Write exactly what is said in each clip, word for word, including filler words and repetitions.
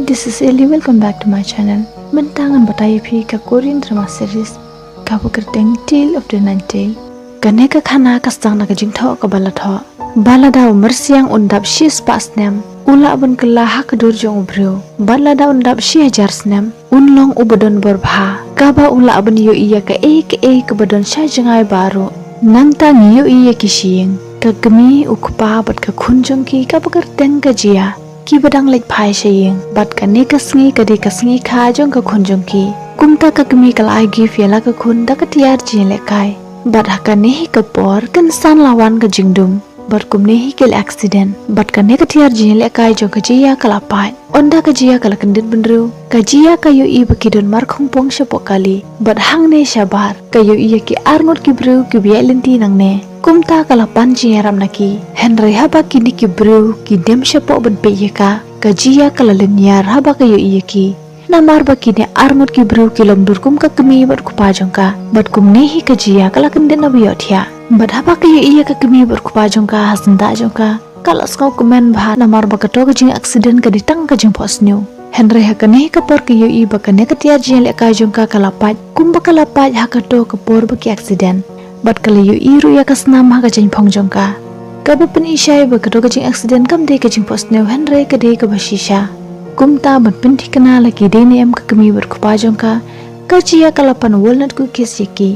This is Ellie, welcome back to my channel. Mynta ngan batai ïa phi ka Korean drama series kaba kyrteng Tale of the Nine Tail. Kane ka khana ka sdang na ka jingthoh kaba la thoh ba lada u myrsiang un dap shispah snem, u lah ban kylla ha ka dur jong u briew. Bad lada un dap shi hajar snem, un long uba don bor bha. Kaba u lah ban ïohi ïa kaei kaei kaba don sha jngai baroh. Nangta ngi ïohi ïa ki shyieng, ka kmie, u kpa bad ka khun jong ki kaba kyrteng ka Jia, kiba dang leit phai sha ïing. Bad kane ka sngi ka dei ka sngi kha jong ka khun jong ki. Kumta ka kmie ka la ai gift ïa la ka khun da ka tiar jingïalehkai. Bad ha kane hi ka por kynsan la wan ka jingdum. Bad kumne hi ki la accident. Bad kane ka tiar jingïalehkai jong ka Jia ka la pait. Ynda ka Jia ka la kyndit bynriew, ka Jia ka ïohi ba ki don markhongpong shapoh kali. Bad hangne shabar ka ïohi ïa ki arngut ki briew kiba ïaid lynti nangne. Kumta ka la pan jingïarap na ki. Hynrei haba kine ki briew ki dem shapoh ban peit ïa ka, ka Jia ka la lynñiar haba ka ïohi ïa ki. Namar ba kine arngut ki briew ki long dur kum ka kmie bad kpa jong ka. Bad kumne hi ka Jia ka la kyndit na ba ïohthiah. Bad haba ka ïohi ïa ka kmie bad kpa jong ka ha syndah jong ka, ka la sngewkmen bha namar ba kato ka jingaccident ka dei tang ka jingphohsniew. Hynrei ha kane hi ka por ka ïohi ba kane ka tiar jingïalehkai jong ka ka la pait, kumba ka la pait ha kato ka por ba ki accident. Bad ka la ïohi ruh ïa ka snam ha ka jingpang jong ka. Kaba pynshai ba kato ka jingaccident kam dei ka jingphohsniew hynrei ka dei kaba shisha. Kumta ban pynthikna la ki dei ne em ka kmie bad kpa jong ka, ka Jia ka la pan walnut cookies ïa ki.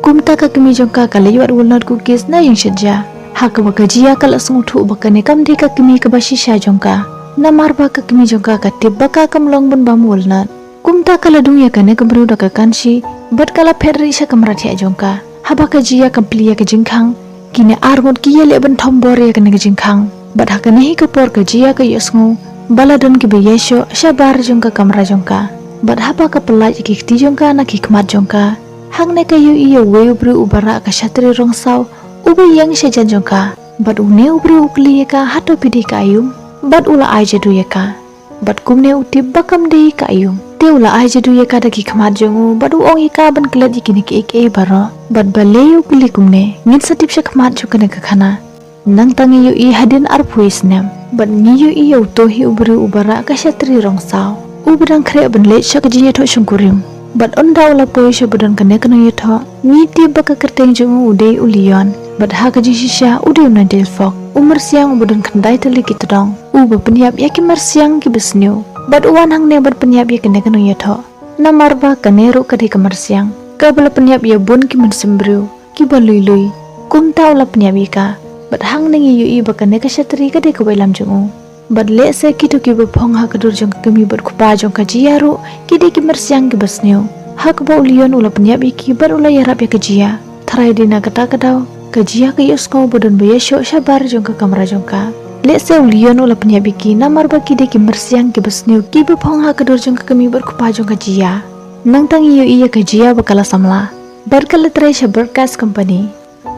Kumta ka kmie jong ka ka leit wad walnut cookies na ïing shetja. Ha kaba ka Jia ka la sngewthuh ba kane kam dei ka kmie kaba shisha jong ka. Namar ba ka kmie jong ka ka tip ba ka kam long ban bam walnut. Kumta ka la dung ïa kane ka briew da ka kanshi, bad ka la phet rieh sha kamra thiah jong ka. Haba ka Jia ka plie ïa ka jingkhang, kine arngut ki ïaleh ban thombor ïa kane ka jingkhang. Bad ha kane hi ka por ka Jia ka ïohsngew ba la don kiba ïashoh shabar jong ka kamra jong ka. Bad haba ka pyllait ïa ki kti jong ka na ki khmat jong ka, hangne ka ïohi ïa uwei u briew uba rah ka shatri rong saw, uba ïeng shajan jong ka. Bad une u briew u kylli ïa ka, hato phi dei ka aïom? Bad u la ai jadu ïa ka. Bad kumne u tip ba kam dei ka aïom. Te u la ai jadu ïa ka da ki khmat jong u, bad u ong ïa ka ban klet ïa kine kiei kiei baroh. Bad balei u kylli kumne, ngin sa tip sha khmat jong kane ka khana. Nangta ngi ïohi hadien arphew snem, bad ngi ïohi ïa uto hi u briew uba rah ka shatri rong saw, uba dang khreh ban leit sha ka jingïathoh shongkurim. Bad ynda u la poi sha ba don kane ka nongïathoh, ngi tip ba ka kyrteng jong u u dei u Leon. Bad ha ka jingshisha u dei u Nine Tail Fox, u myrsiang uba don khyndai tylli ki tdong, uba pynïap ïa ki myrsiang kiba sniew. Bad u wan hangne ban pynïap ïa kane ka nongïathoh. Namar ba kane ruh ka dei ka myrsiang kaba la pynïap ïa bun ki mynsiem briew kiba lui lui. Kumta u la pynïap ïa ka. Bad hangne ngi ïohi ba kane ka shatri ka dei ka wei lam jong u. Bad lehse kito kiba phong ha ka dur jong ka kmie bad kpa jong ka Jia ruh ki dei ki myrsiang kiba sniew. Ha kaba u Leon u la pynïap ïa ki bad u la ïarap ïa ka Jia. Tharai dei na kata ka daw ka Jia ka ïohsngew ba don ba ïashoh shabar jong ka kamra jong ka. Lehse u Leon u la pynïap ïa ki namar ba ki dei ki myrsiang kiba sniew kiba phong ha ka dur jong ka kmie bad kpa jong ka Jia. Nangta ngi ïohi ïa ka Jia ba ka la samla bad ka la trei sha broadcast company.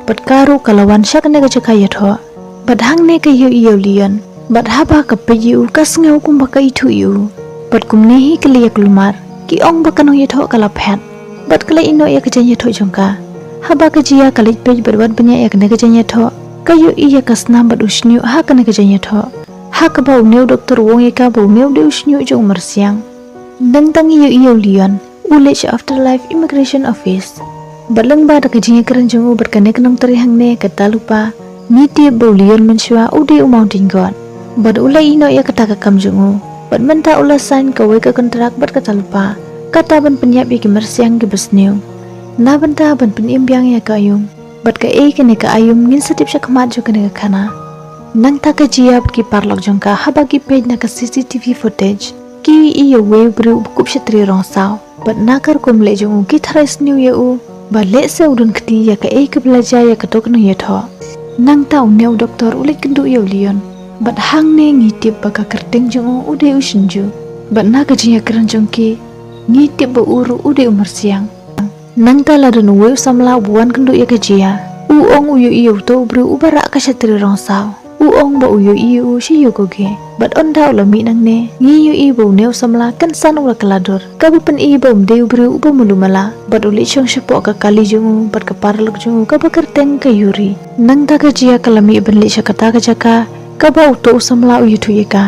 Bad ka ruh ka la wan sha kane ka jaka ïathoh. Bad hangne ka ïohi ïa u Leon. Bad haba ka peit ïa u ka sngew kumba ka ithuh ïa u. Bad kumne hi ka leit ïa kulmar. Ki ong ba ka nongïathoh ka la phet. Bad ka la ïeh noh ïa ka jingïathoh jong ka. Haba ka Jia ka leit peit bad wan bniah ïa kane ka jingïathoh, ka ïohi ïa ka snam bad u shñiuh ha kane ka jingïathoh. Ha kaba une u doktor u ong ïa ka ba une u dei u shñiuh jong u myrsiang. Nangta ngi ïohi ïa u Leon u leit sha Afterlife Immigration Office. Bad lyngba da ka jingïakren jong u bad kane ka nongtrei hangne kata lypa, ngi tip ba u Leon mynshuwa u dei u mountain god. Bad u la ïeh noh ïa kata ka kam jong u. Bad mynta u la sign kawei ka kontrak bad kata lypa, kata ban pynïap ïa ki myrsiang kiba sniew. Na bynta ban pynim biang ïa ka aïom. Bad kaei kane ka aïom ngin sa tip sha khmat jong kane ka khana. Nangta ka Jia bad ki paralok jong ka haba ki peit na ka C C T V footage, ki ïohi ïa uwei u briew uba kup shatri rong saw. Bad na ka rukom leh jong u ki tharai sniew ïa u ba lehse u don kti ïa kaei kaba la jia ïa kato ka nongïathoh. Nangta une u doktor u leit kynduh ïa u Leon. Bad hangne ngi tip ba ka kyrteng jong u u dei u Shinju. Bad na ka jingïakren jong ki ngi tip ba u ruh u dei u myrsiang. Nangta la don uwei u samla uba wan kynduh ïa ka Jia. U ong u ïohi ïa uto u briew uba rah ka shatri rong saw. U ong ba u ïohi ïa u sha Hyogoge. Bad ynda u la mih nangne, ngi ïohi ba une u samla kynsan u la kylla dur, kaba pyni ba um dei u briew uba malu mala. Bad u leit shong shapoh ka kali jong u bad ka paralok jong u kaba kyrteng ka Yuri. Nangta ka Jia ka la mih ban leit sha kata ka jaka kaba uto u samla u ïathuh ïa ka.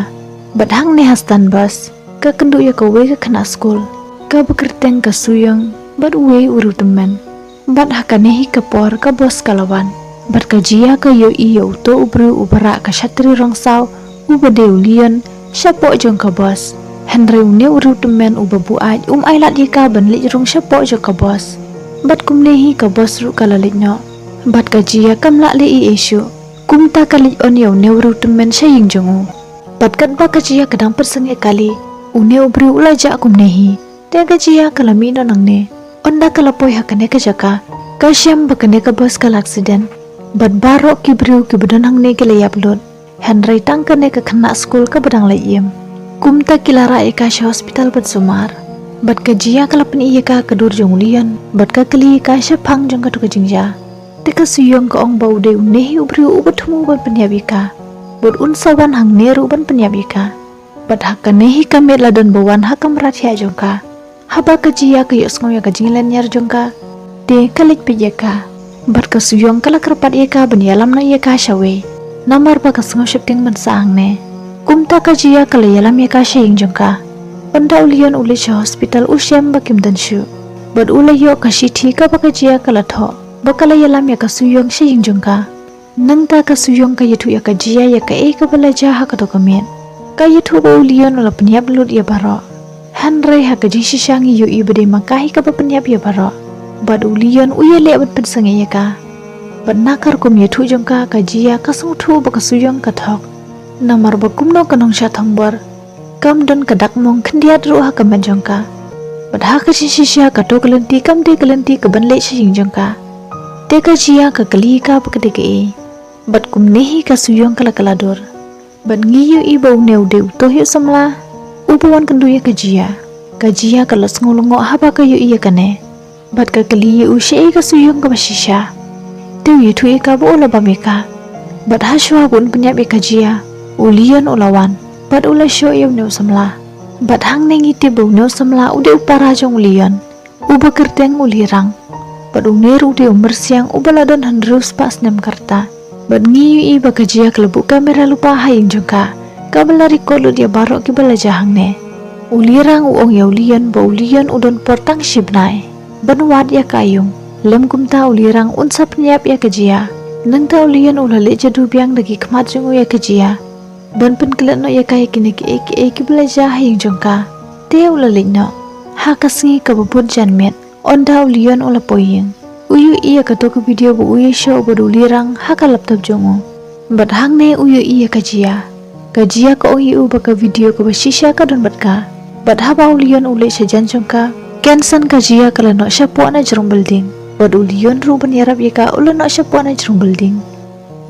Bad hangne ha stand bus ka kynduh ïa kawei ka khynnah skul kaba kyrteng ka Suyong bad uwei u riewtymmen. Bad ha kane hi ka por ka bos ka la wan. Bad ka Jia ka ïohi ïa uto u briew uba rah ka shatri rong saw uba dei u Leon shapoh jong ka bos. Hynrei une u riewtymmen uba buaid um ailad ïa ka ban leit rung shapoh jong ka bos. Bad kumne hi ka bos ruh ka la leit noh. Bad ka Jia kam lah leh ei ei shuh. Kumta ka leit on ïa une u riewtymmen sha ïing jong u. Bad katba ka Jia ka dang pyrsang ïa kali, une u briew u la jah kumne hi. Te ka Jia ka la mih noh nangne. Ynda ka la poi ha kane ka jaka, ka shem ba kane ka bos ka la accident. Bad baroh ki briew kiba don hangne ki la ïap lut. Hynrei tang kane ka khynnah skul kaba dang leit im. Kumta ki la rah ïa ka sha hospital ban sumar. Bad ka Jia ka la pyni ïa ka ka dur jong u Leon, bad ka kylli ïa ka shaphang jong kato ka jingjia. Te ka Suyong ka ong ba u dei une hi u briew uba thmu ban pynïap ïa ka. Bad un sa wan hangne ruh ban pynïap ïa ka. Bad ha kane hi ka miet la don ba wan ha kamra thiah jong ka. Haba ka Jia ka ïohsngew ïa ka jinglynñiar jong ka, te ka leit peit ïa ka. Bad ka Suyong ka la kyrpad ïa ka ban ïalam noh ïa ka shawei. Namar ba ka sngew sheptieng ban sah hangne. Kumta ka Jia ka la ïalam ïa ka sha ïing jong ka. Ynda u Leon u leit sha hospital u shem ba kim don shuh. Bad u la ïoh ka shithi kaba ka Jia ka la thoh ba ka la ïalam ïa ka Suyong sha ïing jong ka. Nangta ka Suyong ka ïathuh ïa ka Jia ïa kaei kaba la jia ha kato ka miet. Ka ïathuh ba u Leon u la pynïap lut ïa baroh. Hynrei ha ka jingshisha ngi ïohi ba dei ma ka hi kaba pynïap ïa baroh. Bad u Leon u ïaleh ban pynsangeh ïa ka. Bad na ka rukom ïathuh jong ka, ka Jia ka sngewthuh ba ka Suyong ka thok. Namar ba kumno ka nongshah thombor, kam don ka dak mong khyndiat ruh ha ka met jong ka. Bad ha ka jingshisha kato ka lynti kam dei ka lynti kaban leit sha ïing jong ka. Te ka Jia ka kylli ïa ka ba ka dei kaei. Bad kumne hi ka Suyong ka la kylla dur. Bad ngi ïohi ba une u dei uto hi u samla uba wan kynduh ïa ka Jia. Ka Jia ka la sngew lyngngoh haba ka ïohi ïa kane. Bad ka kylli ïa u shaei ka Suyong kaba shisha. Te u ïathuh ïa ka ba u la bam ïa ka. Bad ha shuwa ba un pynïap ïa ka Jia, u Leon u la wan. Bad u la shoh ïa une u samla. Bad hangne ngi tip ba une u samla u dei u para jong u Leon, uba kyrteng u Lirang. Bad une ruh u dei u myrsiang uba la don hynriew spah snem ka rta. Bad ngi ïohi ba ka Jia ka la buh kamera lypa ha ïing jong ka, kaba la record lut ïa baroh kiba la jia hangne. U Lirang u ong ïa u Leon ba u Leon u don por tang shi bnai ban wad ïa ka aïom. Lym kumta u Lirang un sa pynïap ïa ka Jia. Nangta u Leon u la leit jadu biang da ki khmat jong u ïa ka Jia ban pynklet noh ïa ka ïa kine kiei kiei kiba la jia ha ïing jong ka. Te u la leit noh. Ha ka sngi kaba bud janmiet, ynda u Leon u la poi ïing, u ïohi ïa kato ka video ba u ïashoh bad u Lirang ha ka laptop jong u. Bad hangne u ïohi ïa ka Jia. Ka Jia ka ong ïa u ba ka video kaba shisha ka don bad ka. Bad haba u Leon u leit sha jan jong ka, kynsan ka Jia ka la noh shapoh na jrong building. Bad u Leon ruh ban ïarap ïa ka u la noh shapoh na jrong building.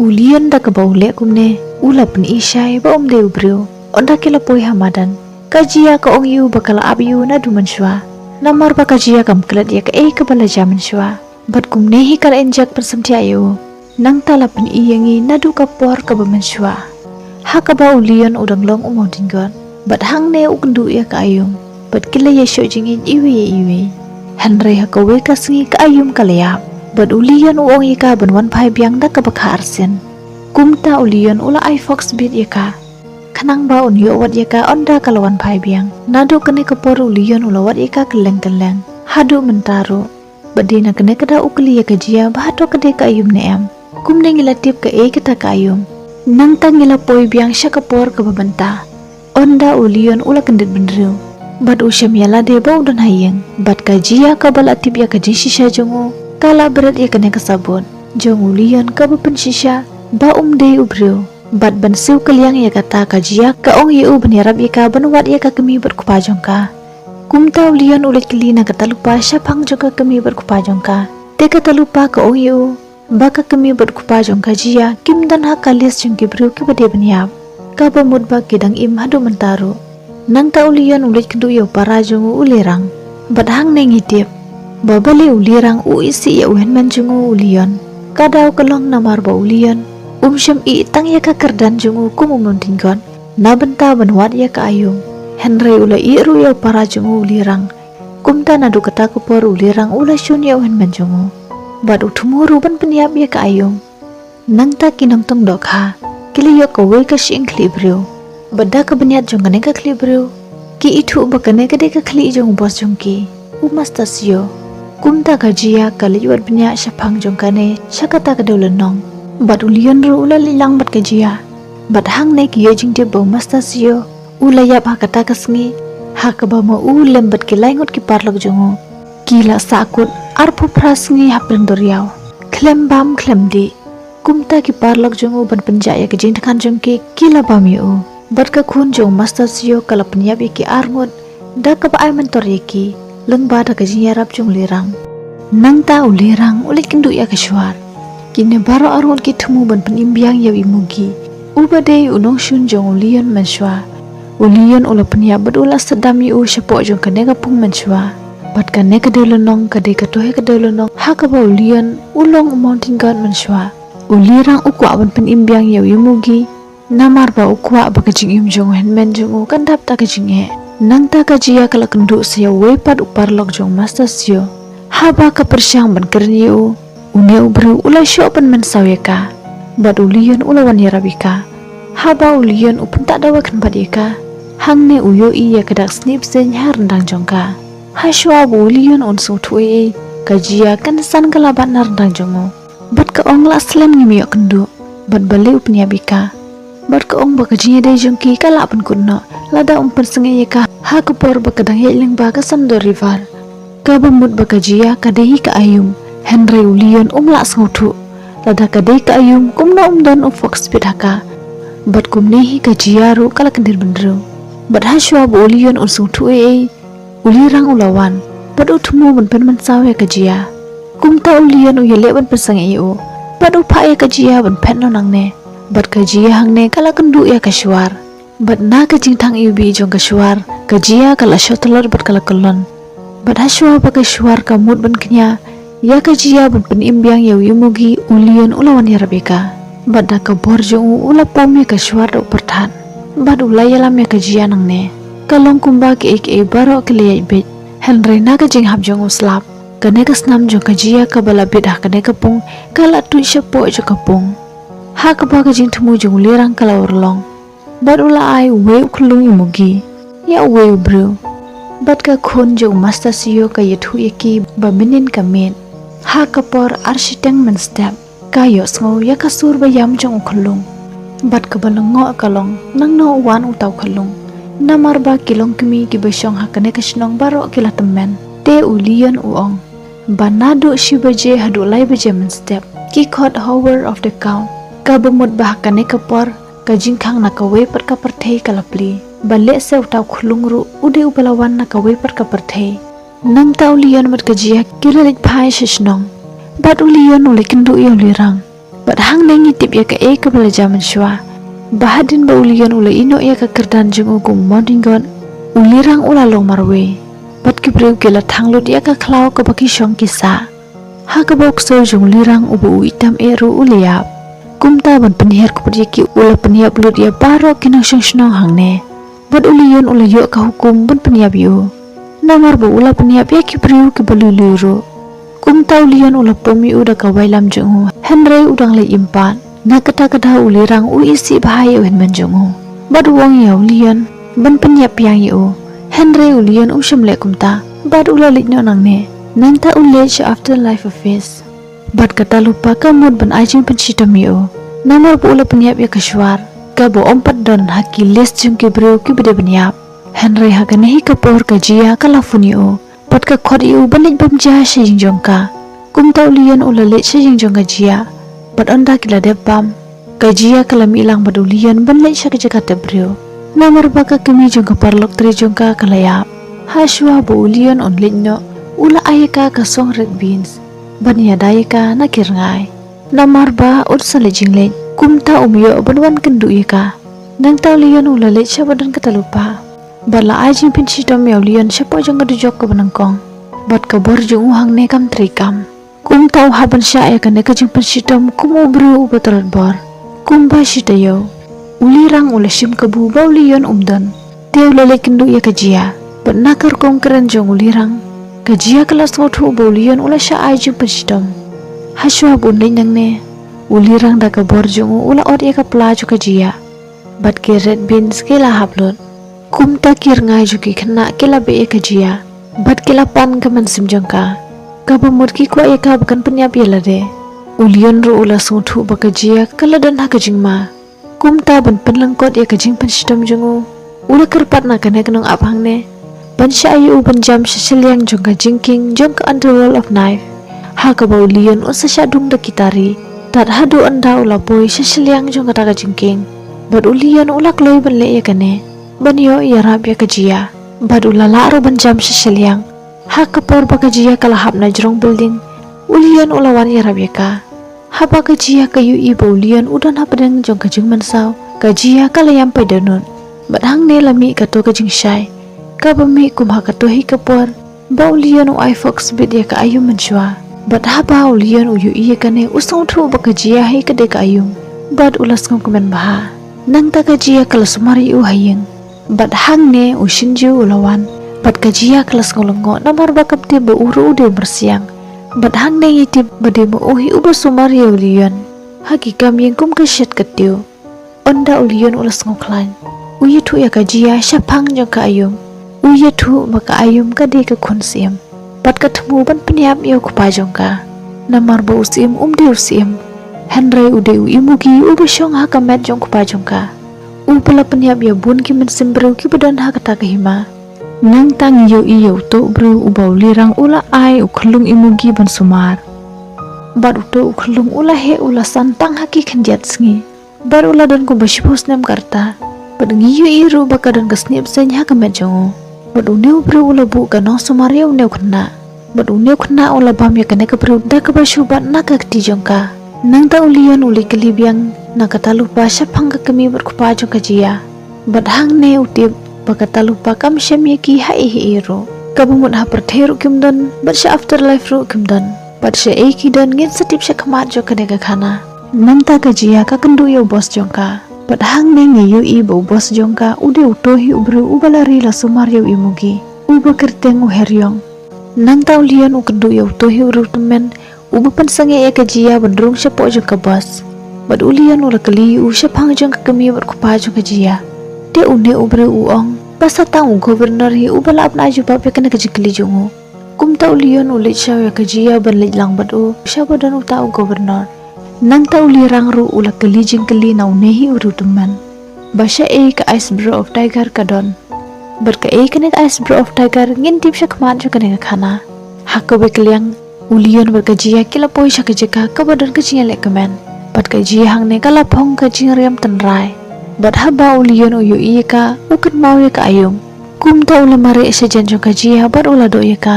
U Leon da kaba u leh kumne, u la pyni shai ba um dei u briew. Ynda ki la poi ha madan, ka Jia ka ong ïa u ba ka la ap ïa u naduh mynshuwa. Namar ba ka Jia kam klet ïa kaei kaba la jia mynshuwa. Bad kumne hi ka la injek pynsngewthuh ïa u. Nangta la pyni ïa ngi naduh ka por kaba mynshuwa, ha kaba u Leon u dang long u mountain goat. Bad hangne u kynduh ïa ka aïom. Bad ki la ïashoh jingïeit iwei ïa iwei. Hynrei ha kawei ka sngi ka aïom ka la ïap. Bad u Leon u ong ïa ka ban wan phai biang da kaba kha arsien. Kumta u Leon u la ai fox bit ïa ka, khnang ba un ïoh wad ïa ka ynda ka la wan phai biang. Naduh kane ka por u Leon u la wad ïa ka kylleng kylleng haduh mynta ruh. Bad dei na kane ka daw u kylli ïa ka Jia ba hato ka dei ka aïom ne em. Kumne ngi la tip kaei kata ka aïom. Nangta ngi la poi biang sha ka por kaba mynta. Ynda u Leon u la kyndit bynriew bad u shem ïa lade ba u don ha ïing. Bad ka Jia kaba la tip ïa ka jingshisha jong u, ka la bret ïa kane ka sabut jong u Leon kaba pynshisha ba um dei u briew. Bad ban siew kylliang ïa kata ka Jia ka ong ïa u ban ïarap ïa ka ban wad ïa ka kmie bad kpa jong ka. Kumta u Leon u leit kylli na kata lypa shaphang jong ka kmie bad kpa jong ka. Te kata lypa ka ong ïa u ba ka kmie bad kpa jong ka Jia kim don ha ka list jong ki briew kiba dei ban ïap, kaba mut ba ki dang im haduh mynta ruh. Nangta u Leon u leit kynduh ïa u para jong u u Lirang. Bad hangne ngi tip ba balei u Lirang u isih ïa u hynmen jong u u Leon. Ka daw ka long namar ba u Leon um shym ïeh tang ïa ka kyrdan jong u kum u mountain goat na bynta ban wad ïa ka aïom. Hynrei u la ïeh ruh ïa u para jong u u Lirang. Kumta naduh kata ka por u Lirang u la shun ïa u hynmen jong u bad u thmu ruh ban pynïap ïa ka aïom. Nangta ki nongtong dohkha ki la ïoh kawei ka shyieng khlieh briew. Bad da ka bniat jong kane ka khlieh briew Ki ithuh ba kane ka dei ka khlieh jong u boss jong ki, u Master Sio. Kumta ka Jia ka leit wad bniah shaphang jong kane sha kata ka dewlynnong. Bad u Leon ruh u la leit lang bad ka Jia. Bad hangne ki ïoh jingtip ba u Master Sio u la ïap ha kata ka sngi, ha kaba ma u lem bad ki lai ngut ki paralok jong u. Ki la sahkut arphew phra sngi ha pdeng duriaw, khlem bam khlem dih. Kumta ki paralok jong u ban pynjah ïa ka jingthngan jong ki, ki la bam ïa u. Bad ka khun jong u Master Sio ka la pynïap ïa ki ar ngut da kaba ai mentor ïa ki lyngba da ka jingïarap jong u Lirang. Nangta u Lirang u leit kynduh ïa ka Shuar. Kine baroh ar ngut ki thmu ban pynim biang ïa u Imugi, uba dei u nongshun jong u Leon mynshuwa. U Leon u la pynïap bad u la sdam ïa u shapoh jong kane ka pung mynshuwa. Bad kane ka dewlynnong ka dei kato hi ka dewlynnong ha kaba u Leon u long u mountain god mynshuwa. U Lirang u kwah ban pynim biang ïa u Imugi, namar ba u kwah ba ka jingim jong u hynmen jong u kan dap da ka jingeh. Nangta ka Jia ka la kynduh sa ïa uwei pat u paralok jong u Master Sio. Haba ka pyrshang ban kren ïa u, une u briew u la shoh ban mynsaw ïa ka. Bad u Leon u la wan ïarap ïa ka. Haba u Leon u pynthikna dawa khynbat ïa ka, hangne u ïohi ïa ka dak snieh bseiñ ha ryndang jong ka. Hashuwa ba u Leon un sngewthuh ei ei, ka Jia kan san ka la bat na ryndang jong u. Bad ka ong, lah slem ngim ïoh kynduh, bad balei u pynïap ïa ka. Bad ka ong ba ka jingïadei jong ki ka lah pynkut noh lada um pynsangeh ïa ka ha ka por ba ka dang ïaid lyngba ka Sando River. Kaba mut ba ka Jia ka dei hi ka aïom, hynrei u Leon um lah sngewthuh. Lada ka dei ka aïom, kumno um don u fox speed ha ka. Bad kumne hi ka Jia ruh ka la kyndit bynriew. Bad hashuwa ba u Leon un sngewthuh ei ei, u Lirang u la wan, bad u thmu ban pynmynsaw ïa ka Jia. Kumta u Leon u ïaleh ban pynsangeh ïa u, bad u phah ïa ka Jia ban phet noh nangne. Bad ka Jia hangne ka la kynduh ïa ka Shuar. Bad na ka jingthang iwbih jong ka Shuar, ka Jia ka la shoh tlot bad ka la kyllon. Bad hashuwa ba ka Shuar ka mut ban kñia ïa ka Jia ban pynim biang ïa u Imugi, u Leon u la wan ïarap ïa ka. Bad da ka bor jong u u la pom ïa ka Shuar da u pyrthat. Bad u la ïalam ïa ka Jia nangne. Ka long kumba kiei kiei baroh ki la ïaid beit. Hynrei na ka jinghap jong u slap, kane ka snam jong ka Jia kaba la biet ha kane ka pung ka la tuid shapoh jong ka pung. Ha kaba ka jingthmu jong u Lirang ka la urlong. Bad u la ai uwei u khyllung Imugi ïa uwei u briew. Bad ka khun jong u Master Sio ka ïathuh ïa ki ba mynnin ka miet, ha ka por ar shiteng mynstep, ka ïohsngew ïa ka sur ba ïam jong u khyllung. Bad kaba lyngngoh ka long, nangno u wan uta u khyllung. Namar ba ki longkmie kiba shong ha kane ka shnong baroh ki la tymmen. Te u Leon u ong ba naduh shi baje haduh lai baje mynstep, ki khot Hour of the Cow. Kaba mut ba ha kane ka por ka jingkhang na kawei pat ka pyrthei ka la plie. Ba lehse uta u khyllung ruh u dei uba la wan na kawei pat ka pyrthei. Nangta u Leon bad ka Jia ki la leit phai sha shnong. Bad u Leon u leit kynduh ïa u Lirang. Bad hangne ngi tip ïa kaei kaba la jia mynshuwa. Ba hadien ba u Leon u la ïehnoh ïa ka kyrdan jong u kum u mountain god, u Lirang u la long marwei. Bad ki briew ki la thang lut ïa ka khlaw kaba ki shong ki sah. Ha kaba u ksew jong u Lirang uba u itam eh ruh u la ïap. Kumta ban pynhiar kput ïa ki u la pynïap lut ïa baroh ki nongshong shnong hangne. Bad u Leon u la ïoh ka hukum ban pynïap ïa u. Namar ba u la pynïap ïa ki briew kiba lui lui ruh. Kumta u Leon u la pom ïa u da ka wailam jong u. Hynrei u dang leit im pat. Na kata ka daw u Lirang u isih bha ïa u hynmen jong u. Bad u ong ïa u Leon ban pynïap biang ïa u. Hynrei u Leon um shym leh kumta. Bad u la leit noh nangne. Nangta u leit sha Afterlife Office. Bad kata lypa ka mut ban ai jingpynshitom ïa u. Namar ba u la pynïap ïa ka Shuar. Kaba um pat don ha ki list jong ki briew kiba dei ban ïap. Hynrei ha kane hi ka por ka Jia ka la phone ïa u. Bad ka khot ïa u ban leit bam ja sha ïing jong ka. Kumta u Leon u la leit sha ïing jong ka Jia. Bad ynda ki la dep bam, ka Jia ka la mih lang bad u Leon ban leit sha ka jaka tep briew. Namar ba ka kmie jong ka paralok tre jong ka ka la ïap. Hashuwa ba u Leon un leit noh, u la ai ïa ka ka song red beans ban ïada ïa ka na ki rngai. Namar ba un sa leit jingleit, kumta um ïoh ban wan kynduh ïa ka. Nangta u Leon u la leit sha ba don kata lypa. Bad la ai jingpynshitom ïa u Leon shapoh jong ka dujok kaba nyngkong. Bad ka bor jong u hangne kam trei kam. Kumta u hap ban shah ïa kane ka jingpynshitom kum u briew uba tlot bor. Kumba shi taïew, u Lirang u la shim kabu ba u Leon um don. Te u la leit kynduh ïa ka Jia. Bad na ka rukom kren jong u Lirang, ka Jia ka la sngewthuh ba u Leon u la shah ai jingpynshitom. Hashuwa ba un leit nangne, u Lirang da ka bor jong u u la ot ïa ka pla jong ka Jia. Bad ki red beans ki la hap lut. Kumta ki rngai jong ki khynnah ki la beh ïa ka Jia bad ki la pan ka mynsiem jong ka. Kaba mut ki kwah ïa ka ba kan pynïap ïa lade. U Leon ruh u la sngewthuh ba ka Jia ka la don ha ka jingma. Kumta ban pynlyngkot ïa ka jingpynshitom jong u, u la kyrpad na kane ka nongap hangne ban shah ïa u ban jam sha shiliang jong ka jingkieng jong ka Underworld of Knife. Ha kaba u Leon un sa shah dung da ki tari. Tad haduh ynda u la poi sha shiliang jong kata ka jingkieng, bad u Leon u la kloi ban leh ïa kane ban ïoh ïarap ïa ka Jia. Bad u la lah ruh ban jam sha shiliang. Ha ka por ba ka Jia ka la hap na jrong building, u Leon u la wan ïarap ïa ka. Haba ka Jia ka ïohi ba u Leon u don hapdeng jong ka jingmynsaw, ka Jia ka la ïam paidbah nud. Bad hangne la mih kato ka jingshai kaba mih kum ha kato hi ka por ba u Leon u ai fox bit ïa ka aïom mynshuwa. Bad haba u Leon u ïohi ïa kane, u sngewthuh ba ka Jia hi ka dei ka aïom. Bad u la sngewkmen bha. Nangta ka Jia ka la sumar ïa u ha ïing. Bad hangne u Shinju u la wan. Bad ka Jia ka la sngew lyngngoh namar ba kam tip ba u ruh u dei u myrsiang. Bad hangne ngi tip ba dei ma u hi uba sumar ïa u Leon ha ki kam ïing kum ka shet ka tiew. Ynda u Leon u la sngewkhlaiñ, u ïathuh ïa ka Jia shaphang jong ka aïom. U ïathuh ba ka aïom ka dei ka khun syiem bad ka thmu ban pynïap ïa u kpa jong ka. Namar ba u syiem um dei u syiem, hynrei u dei u imugi uba shong ha ka met jong u kpa jong ka, uba la pynïap ïa bun ki mynsiem briew kiba don ha kata ka hima. Nangta ngi ïohi ïa uto u briew uba u Lirang u la ai u khyllung imugi ban sumar. Bad uto u khyllung u la heh u la san tang ha ki khyndiat sngi. Bad u la don kumba shiphew snem ka rta. Bad ngi ïohi ruh ba ka don ka snieh bseiñ ha ka met jong u. Bad une u briew u la buh ka nongsumar ïa une u khynnah. Bad une u khynnah u la bam ïa kane ka briew da kaba shu bat na ka kti jong ka. Nangta u Leon u leit kylli biang na kata lypa shaphang ka kmie bad kpa jong ka Jia. Bad hangne u tip ba kata lypa kam shem ïa ki ha ei ha ei ruh. Kaba mut ha pyrthei ruh kim don, bad sha afterlife ruh kim don. Bad sha ei ki don ngin sa tip shakhmat jong kane ka khana. Nangta ka Jia ka kynduh ïa u boss jong ka. Bad hangne ngi ïohi ba u boss jong ka u dei uto hi u briew uba la ri la sumar ïa u imugi, uba kyrteng u Heryong. Nangta u Leon u kynduh ïa uto hi u briew tymmen uba pynsangeh ïa ka Jia ban rung shapoh jong ka boss. Bad u Leon u la kylli ïa u shaphang jong ka kmie bad kpa jong ka Jia. Te une u briew u ong ba sa tang u governor hi uba lah ban ai jubab ïa kane ka jingkylli jong u. Kumta u Leon u leit sha ïa ka Jia ban leit lang bad u sha ba don uta u governor. Nangta u Lirang ruh u la kylli jingkylli na une hi u briew tymmen ba sha ei ka Ice Breath of Tiger ka don. Bad ka ei kane ka Ice Breath of Tiger ngin tip shakhmat jong kane ka khana. Ha kawei ka liang u Leon bad ka Jia ki la poi sha ka jaka kaba don ka jingïaleh kmen. Bad ka Jia hangne ka la phong ka jingriam tynrai. Bad haba u Leon u ïohi ïa ka, u kynmaw ïa ka aïom. Kumta u la mareh shajan jong ka Jia bad u la doh ïa ka.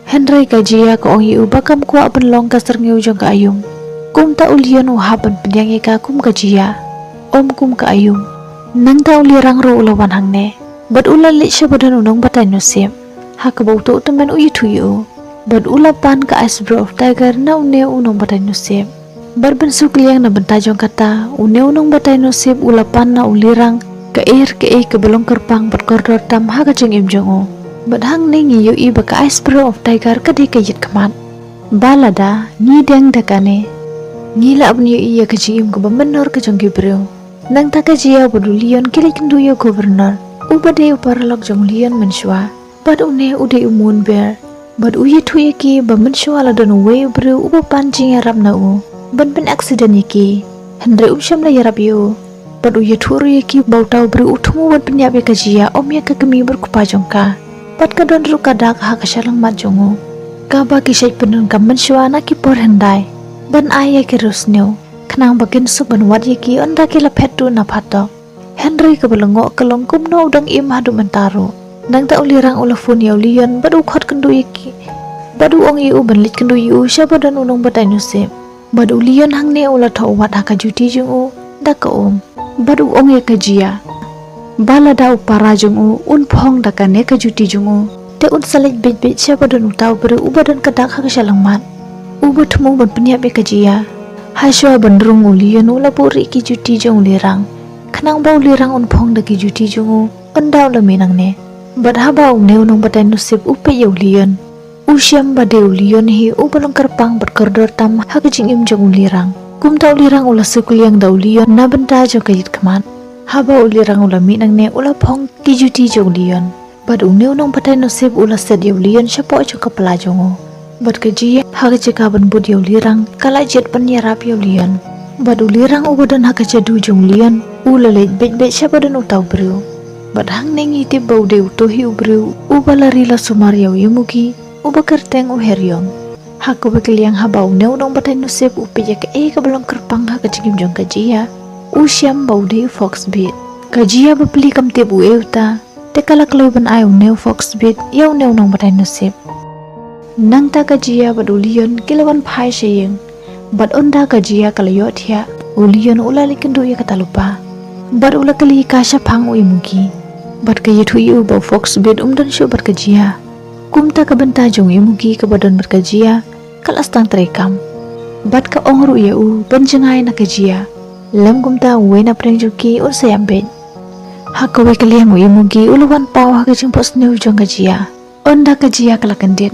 Hynrei ka Jia ka ong ïa u ba kam kwah ban long ka syrngiew jong ka aïom. Kumta u Leon u hap ban pdiang ïa ka kum ka Jia, ym kum ka aïom. Nangta u Lirang ruh u la wan hangne bad u la leit sha ba don u nongbatai nusip, ha kaba uto u tymmen u ïathuh ïa u. Bad u la pan ka Ice Breath of Tiger na une u nongbatai nusip. Bad ban shu kylliang na bynta jong kata, une u nongbatai nusip u la pan na u Lirang ka ei ka ei kaba long kyrpang bad kordor tam ha ka jingim jong u. Bad hangne ngi ïohi ba ka Ice Breath of Tiger ka dei ka ïit khmat. Ba lada ngi deng da kane, ngi lah ban ïohi ïa ka jingim kaba mynnor ka jong ki briew. Nangta ka Jia bad u Leon ki leit kynduh ïa u governor, uba dei u paralok jong u Leon mynshuwa. Bad une u dei u Moonbear. Bad u ïathuh ïa ki ba mynshuwa la don uwei u briew uba pan jingïarap na u ban pyn accident ïa ki. Hynrei um shym la ïarap ïa u. Bad u ïathuh ruh ïa ki ba uta u briew u thmu ban pynïap ïa ka Jia, ym ïa ka kmie bad kpa jong ka. Bad ka don ruh ka dak ha ka shyllangmat jong u, kaba ki shait pyndonkam mynshuwa na ki por hyndai ban ai ïa ki riewsniew, khnang ba kin suk ban wad ïa ki ynda ki la phet tuh na phatok. Hynrei kaba lyngngoh ka long kumno u dang im haduh mynta ruh. Nangta u Lirang u la phone ïa u Leon bad u khot kynduh ïa ki, bad u ong ïa u ban leit kynduh ïa u sha ba don u nongbatai nusip. Bad u Leon hangne u la thoh wad ha ka juti jong u da ka um. Bad u ong ïa ka Jia ba lada u para jong u un phong da kane ka juti jong u, te un sa leit beit beit sha ba don uta u briew uba don ka dak ha ka shyllangmat, uba thmu ban pynïap ïa ka Jia. Hashuwa ban rung u Leon u la buhrieh ki juti jong u Lirang, khnang ba u Lirang un phong da ki juti jong u ynda u la mih nangne. Bad haba une u nongbatai nusip u peit ïa u Leon, u shem ba dei u Leon hi uba long kyrpang bad kordor tam ha ka jingim jong u Lirang. Kumta u Lirang u la shu kylliang da u Leon na bynta jong ka ïit khmat. Haba u Lirang u la mih nangne u la phong ki juti jong u Leon. Bad une u nongbatai nusip u la set ïa u Leon shapoh jong ka pla jong u. Bad ka Jia ha ka jaka ban bud ïa u Lirang ka la jied ban ïarap ïa u Leon. Bad u Lirang uba don ha ka jadu jong u Leon u la leit beit beit sha ba don uta u briew. Bad hangne ngi tip ba u dei uto hi u briew uba la ri la sumar ïa u Imugi uba kyrteng u Heriong. Ha kawei ka liang haba une u nongbatai nusip u peit ïa kaei kaba long kyrpang ha ka jingim jong ka Jia, u shem ba u dei u fox bit. Ka Jia bapli kam tip uei uta, te ka la kloi ban ai une u fox bit ïa une u nongbatai nusip. Nangta ka Jia bad u Leon ki la wan phai sha ïing. Bad ynda ka Jia ka la ïoh thiah, u Leon u la leit kynduh ïa kata lypa. Bad u la kylli ka shaphang u Imugi. Bad ka ïathuh ïa u ba u fox bit um don shuh bad ka Jia. Kumta ka bynta jong u Imugi kaba don bad ka Jia ka la sdang treikam. Bad ka ong ruh ïa u ban jngai na ka Jia. Lym kumta uwei na pdeng jong ki un sa ïap beit. Ha kawei ka liang u Imugi u la wan paw ha ka jingphohsniew jong ka Jia. Ynda ka Jia ka la kyndit,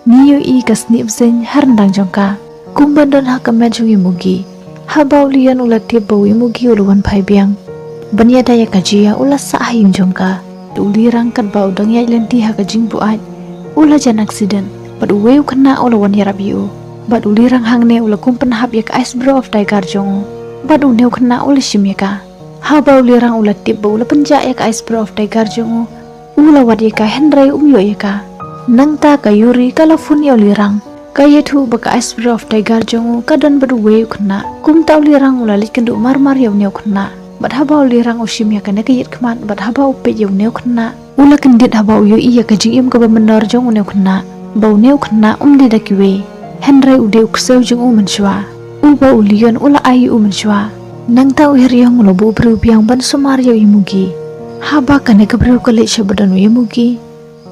ngi ïohi ka snieh bseiñ ha ryndang jong ka. Kumba don ha ka met jong u Imugi. Haba u Leon u la tip ba u Imugi u la wan phai biang ban ïada ïa ka Jia u la sah ha ïing jong ka. Te u Lirang katba u dang ïaid lynti ha ka jingbuaid u la jan accident. Bad uwei u khynnah u la wan ïarap ïa u. Bad u Lirang hangne u la kum pynhap ïa ka Ice Breath of Tiger jong u. Bad une u khynnah u la shim ïa ka. Haba u Lirang u la tip ba u la pynjah ïa ka Ice Breath of Tiger jong u, u la wad ïa ka hynrei um ïoh ïa ka. Nangta ka Yuri ka la phone ïa u Lirang. Ka ïathuh ba ka Ice Breath of Tiger jong u ka don bad uwei u khynnah. Kumta u Lirang u la leit kynduh marmar ïa une u khynnah. Bad haba u Lirang u shim ïa kane ka ïit khmat bad haba u peit ïa une u khynnah, u la kyndit haba u ïohi ïa ka jingim kaba mynnor jong une u khynnah. Ba une u khynnah um dei da kiwei. Hynrei u dei u ksew jong u mynshuwa. Uba u Leon u la ai ïa u mynshuwa. Nangta u Heriong u la buh briew biang ban sumar ïa u Imugi. Haba kane ka briew ka leit sha ba don u Imugi,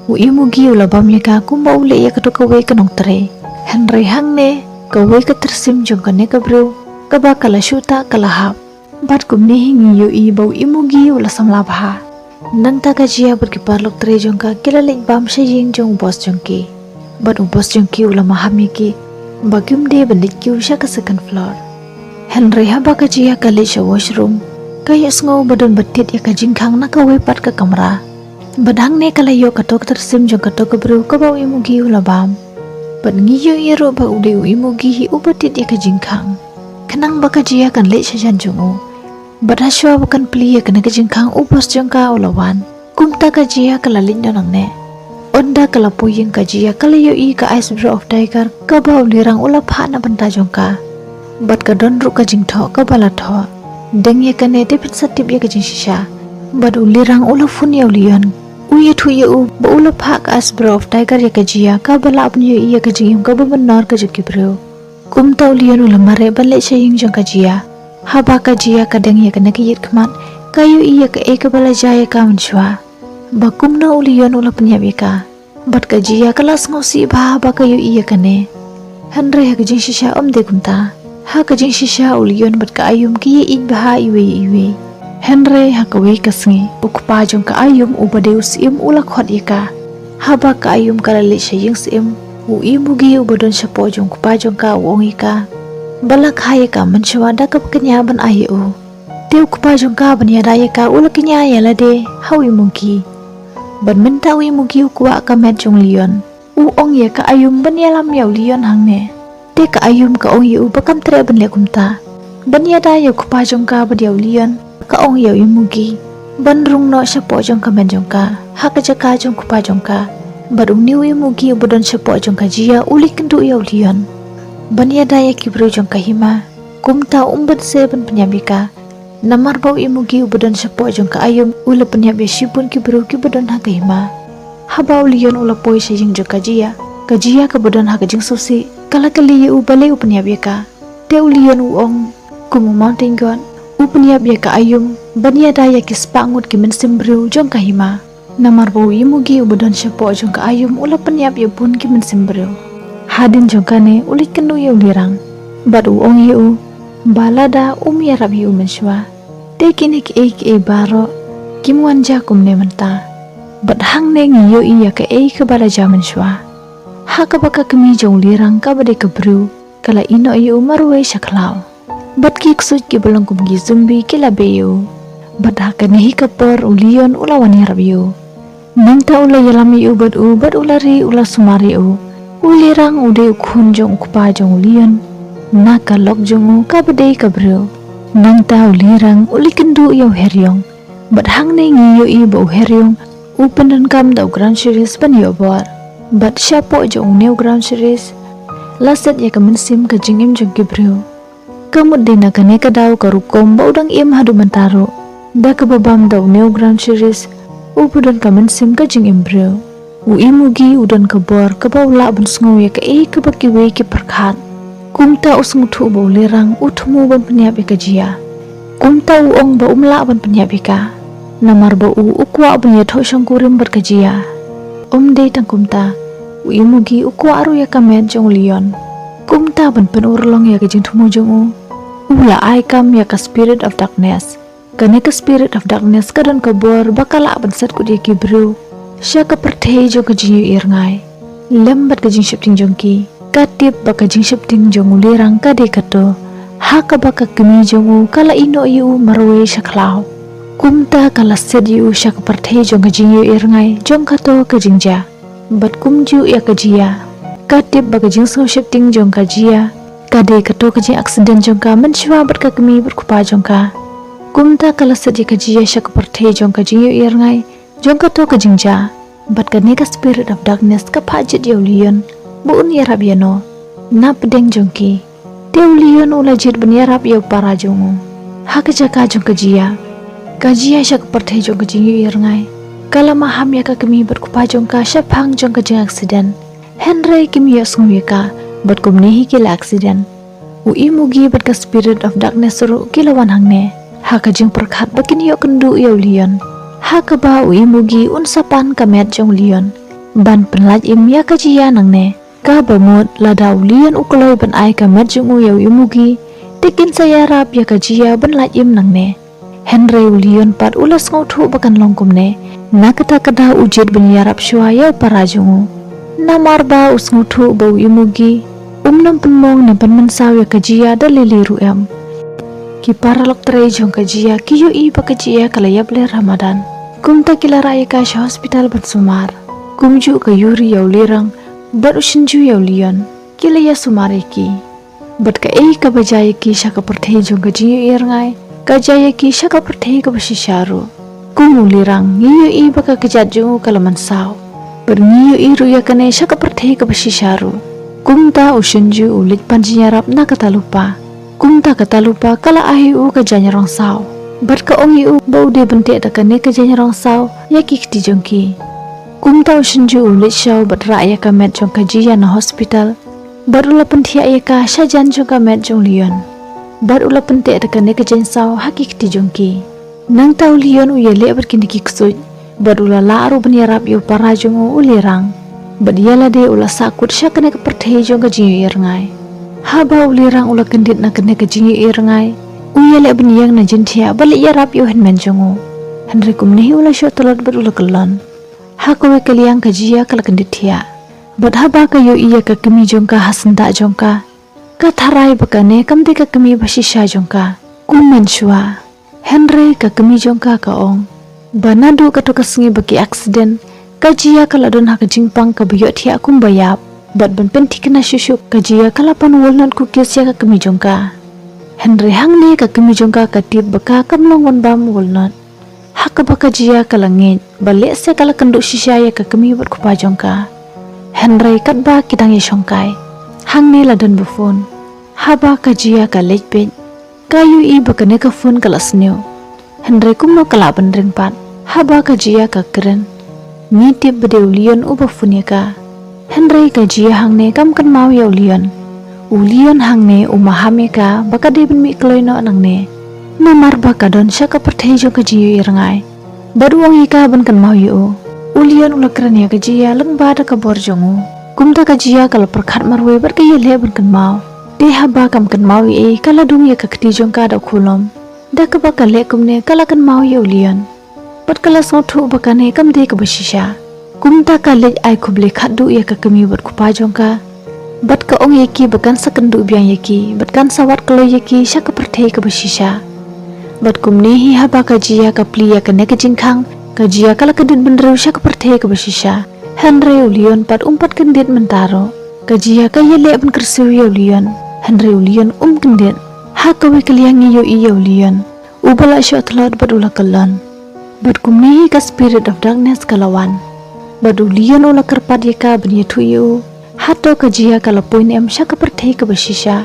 u Imugi u la bam ïa ka kumba u leh ïa kato kawei ka nongtrei. Hynrei hangne kawei ka tyrsim jong kane ka briew kaba ka la shu tah ka la hap. Bad kumne hi ngi ïohi ba u Imugi u la samla bha. Nangta ka Jia bad ki paralok trei jong ka ki la leit bam sha ïing jong u boss jong ki. Bad u boss jong ki u la maham ïa ki ba kim dei ban leit kiew sha ka second floor. Hynrei haba ka Jia ka leit sha washroom, ka ïohsngew ba don ba tied ïa ka jingkhang na kawei pat ka kamra. Bad hangne ka la ïoh kato ka tyrsim jong kato ka briew kaba u Imugi u la bam. Bad ngi ïohi ruh ba u dei u Imugi hi uba tied ïa ka jingkhang. Khnang ba ka Jia kan leit sha jan jong u. Bad hashwa ba kan plie ïa kane ka jingkhang u boss jong ka u la wan. Kumta ka Jia ka la leit noh nangne. Ynda ka la poi ïing ka Jia ka la ïohi ka Ice Breath of Tiger kaba u Lirang u la phah na bynta jong ka. Bad ka don ruh ka jingthoh kaba la thoh. Deng ïa kane te phin sa tip ïa ka jingshisha. Bad u Lirang u la phone ïa u Leon. U ïathuh ïa u ba u la phah ka Ice Breath of Tiger ïa ka Jia kaba lah ban ïohi ïa ka jingim kaba mynnor ka jong ki briew. Kumta u Leon u la mareh ban leit sha ïing jong ka Jia. Haba ka Jia ka deng ïa kane ka ïit khmat, ka ïohi ïa kaei kaba la jia ïa ka mynshuwa. Ba kumno u Leon u la pynïap ïa ka. Bad ka Jia ka la sngewsih bha haba ka ïohi ïa kane. Hynrei ha ka jingshisha ym dei kumta. Ha ka jingshisha u Leon bad ka Ayum ki ïeit bha iwei ïa iwei. Hynrei ha kawei ka sngi, u kpa jong ka Ayum uba dei u syiem u la khot ïa ka. Haba ka Ayum ka la leit sha ïing syiem, u Imugi uba don shapoh jong u kpa jong ka u ong ïa ka ba la kha ïa ka mynshuwa da kaba kñia ban ai ïa u. Te u kpa jong ka ban ïada ïa ka u la kñia ïa lade ha u Imugi. Bad mynta u Imugi u kwah ka met jong u Leon. U ong ïa ka Ayum ban ïalam ïa u Leon hangne. Te ka Ayum ka ong ïa u ba kam treh ban leh kumta. Ban ïada ïa u kpa jong ka bad ïa u Leon, ka ong ïa u Imugi ban rung noh shapoh jong ka met jong ka, ha ka jaka jong u kpa jong ka. Bad une u Imugi uba don shapoh jong ka Jia u leit kynduh ïa u Leon ban ïada ïa ki briew jong ka hima. Kumta um banse ban pynïap ïa ka. Namar ba u Imugi uba don shapoh jong ka Ayum u la pynïap ïa shibun ki briew kiba don ha ka hima. Haba u Leon u la poi sha ïing jong ka Jia, ka Jia kaba don ha ka jingsngewsih ka la kylli ïa u balei u pynïap ïa ka. Te u Leon u ong, kum u mountain god, u pynïap ïa ka Ayum ban ïada ïa ki spah ngut ki mynsiem briew jong ka hima. Namar ba u Imugi uba don shapoh jong ka Ayum u la pynïap ïa bun ki mynsiem briew. Hadien jong kane u leit kynduh ïa u Lirang. Bad u ong ïa u ba lada um ïarap ïa u mynshuwa, te kine kiei kiei baroh kim wan jia kumne mynta. Bad hangne ngi ïohi ïa kaei kaba la jia mynshuwa. Ha kaba ka kmie jong u Lirang kaba dei ka briew ka la ïehnoh ïa u marwei sha khlaw. Bad ki ksuid kiba long kum ki zombie ki la beh ïa u. Bad ha kane hi ka por u Leon u la wan ïarap ïa u. Nangta u la ïalam ïa u bad u, bad u la ri u la sumar ïa u. U Lirang u dei u khun jong u kpa jong u Leon na ka lok jong u kaba dei ka briew. Nangta u Lirang u la kynduh ïa u Heriong. Bad hangne ngi ïohi ba u Heriong u pyndonkam da u Grand Series ban ïoh bor. Bad shapoh jong une u Grand Series la set ïa ka mynsiem ka jingim jong ki briew. Ka mut dei na kane ka daw ka rukom ba u dang im haduh mynta ruh. Da kaba bam da une u Grand Series u ba don ka mynsiem ka jingim briew. U Imugi u don ka bor kaba u lah ban sngew ïa kaei kaba kiwei ki pyrkhat. Kumta u sngewthuh ba u Lirang u thmu ban pynïap ïa ka Jia. Kumta u ong ba um lah ban pynïap ïa ka. Namar ba u u kwah ban ïathoh shongkurim bad ka Jia. Ym dei tang kumta, u Imugi u kwah ruh ïa ka met jong u Leon. Kumta ban pynurlong ïa ka jingthmu jong u, u la ai kam ïa ka Spirit of Darkness. Kane ka Spirit of Darkness ka don ka bor ba ka lah ban set kut ïa ki briew sha ka pyrthei jong ka jingïohi rngai lem bad ka jingsheptieng jong ki. Ka tip ba ka jingsheptieng jong u Lirang ka dei kato, ha kaba ka kmie jong u ka la ïehnoh ïa u marwei sha khlaw. Kumta ka la set ïa u sha ka pyrthei jong ka jingïohi rngai jong kato ka jingjia. Bad kumjuh ïa ka Jia. Ka tip ba ka jingsngew sheptieng jong ka Jia ka dei kato ka jingaccident jong ka mynshuwa bad ka kmie bad kpa jong ka. Kumta ka la set ïa ka Jia sha ka pyrthei jong ka jingïohi rngai jong kato ka jingjia. Bad kane ka Spirit of Darkness ka phah jied ïa u Leon ba un ïarap ïano na pdeng jong ki. Te u Leon u la jied ban ïarap ïa u para jong u ha ka jaka jong ka Jia. Ka Jia sha ka pyrthei jong ka jingïohi rngai ka la maham ïa ka kmie bad kpa jong ka shaphang jong ka jingaccident. Hynrei kim ïohsngew ïa ka bad kumne hi ki la accident. U Imugi bad ka Spirit of Darkness ruh ki la wan hangne ha ka jingpyrkhat ba kin ïoh kynduh ïa u Leon. Ha kaba u Imugi un sa pan ka met jong u Leon ban pynlait im ïa ka Jia nangne. Kaba mut lada u Leon u kloi ban ai ka met jong u ïa u Imugi, te kin sa ïarap ïa ka Jia ban lait im nangne. Hynrei u Leon pat u la sngewthuh ba kan long kumne. Na kata ka daw u jied ban ïarap shuwa ïa u para jong u. Namar ba u sngewthuh ba u Imugi um nang pynmong ne pynmynsaw ïa ka Jia da lei lei ruh em. Ki paralok trei jong ka Jia ki ïohi ba ka Jia ka la ïap lehrain madan. Kumta ki la rah ïa ka sha hospital ban sumar. Kumjuh ka Yuri ïa u Lirang bad u Shinju ïa u Leon ki la ïa sumar ïa ki. Bad kaei kaba jia ïa ki sha ka pyrthei jong ka jingïohi rngai ka jia ïa ki sha ka pyrthei kaba shisha ruh. Kum u Lirang ngi ïohi ba ka kjat jong u ka la mynsaw. Bad ngi ïohi ruh ïa kane sha ka pyrthei kaba shisha ruh. Kumta u Shinju u leit pan jingïarap na kata lypa. Kumta kata lypa ka la ai ïa u ka jaiñ rong saw. Bad ka ong ïa u ba u dei ban teh da kane ka jaiñ rong saw ïa ki kti jong ki. Kumta u Shinju u leit shaw bad rah ïa ka met jong ka Jia na hospital. Bad u la pynthiah ïa ka shajan jong ka met jong u Leon. Bad u la pynteh da kane ka jaiñ saw ha ki kti jong ki. Nangta u Leon u ïaleh bad kine ki ksuid. Bad u la lah ruh ban ïarap ïa u para jong u u Lirang. Bad ïa lade u la sahkut sha kane ka pyrthei jong ka jingïohi rngai. Haba u Lirang u la kyndit na kane ka jingïohi rngai, u ïaleh ban ïeng na jingthiah bad leit ïarap ïa u hynmen jong u. Hynrei kumne hi u la shoh tlot bad u la kyllon. Ha kawei ka liang ka Jia ka la kyndit thiah. Bad haba ka ïohi ïa ka kmie jong ka ha syndah jong ka, ka tharai ba kane kam dei ka kmie ba shisha jong ka kum mynshuwa. Hynrei ka kmie jong ka ka ong ba naduh kato ka sngi ba ki accident, ka Jia ka la don ha ka jingpang kaba ïohthiah kumba ïap. Bad ban pynthikna shuh shuh ka Jia ka la pan walnut cookies ïa ka kmie jong ka. Hynrei hangne ka kmie jong ka ka tip ba ka kam long wan bam walnut. Ha kaba ka Jia ka la ngeit ba lehse ka la kynduh shisha ïa ka kmie bad kpa jong ka. Hynrei katba ki dang ïashongkai, hangne la don ba phone. Haba ka Jia ka leit peit, ka ïohi ba kane ka phone ka la sniew. Hynrei kumno ka lah ban ring pat haba ka Jia ka kren? Ngi tip ba dei u Leon uba phone ïa ka. Hynrei ka Jia hangne kam kynmaw ïa u Leon. U Leon hangne u maham ïa ka ba ka dei ban mih kloi noh nangne. Namar ba ka don sha ka pyrthei jong ka jingïohi rngai. Bad u ong ïa ka ban kynmaw ïa u. U Leon u la kren ïa ka Jia lyngba da ka bor jong u. Kumta ka Jia ka la pyrkhat marwei bad ka ïaleh ban kynmaw. Te haba kam kynmaw ei ei ka la dung ïa ka kti jong ka da u khulom. Da kaba ka leh kumne ka la kynmaw ïa u Leon. Bad ka la sngewthuh ba kane kam dei kaba shisha. Kumta ka leit ai khublei khatduh ïa ka kmie bad kpa jong ka. Bad ka ong ïa ki ba kan sa kynduh biang ïa ki bad kan sa wad kloi ïa ki sha ka pyrthei kaba shisha. Bad kumne hi haba ka Jia ka plie ïa kane ka jingkhang, ka Jia ka la kyndit bynriew sha ka pyrthei kaba shisha. Hynrei u Leon pat um pat kyndit mynta ruh. Ka Jia ka ïaleh ban kyrsiew ïa u Leon, hynrei u Leon um kyndit. Ha kawei ka liang ngi ïohi ïa u Leon uba la shoh tlot bad u la kyllon. Bad kumne hi ka Spirit of Darkness ka la wan. Bad u Leon u la kyrpad ïa ka ban ïathuh ïa u, hato ka Jia ka la poi ne em sha ka pyrthei kaba shisha.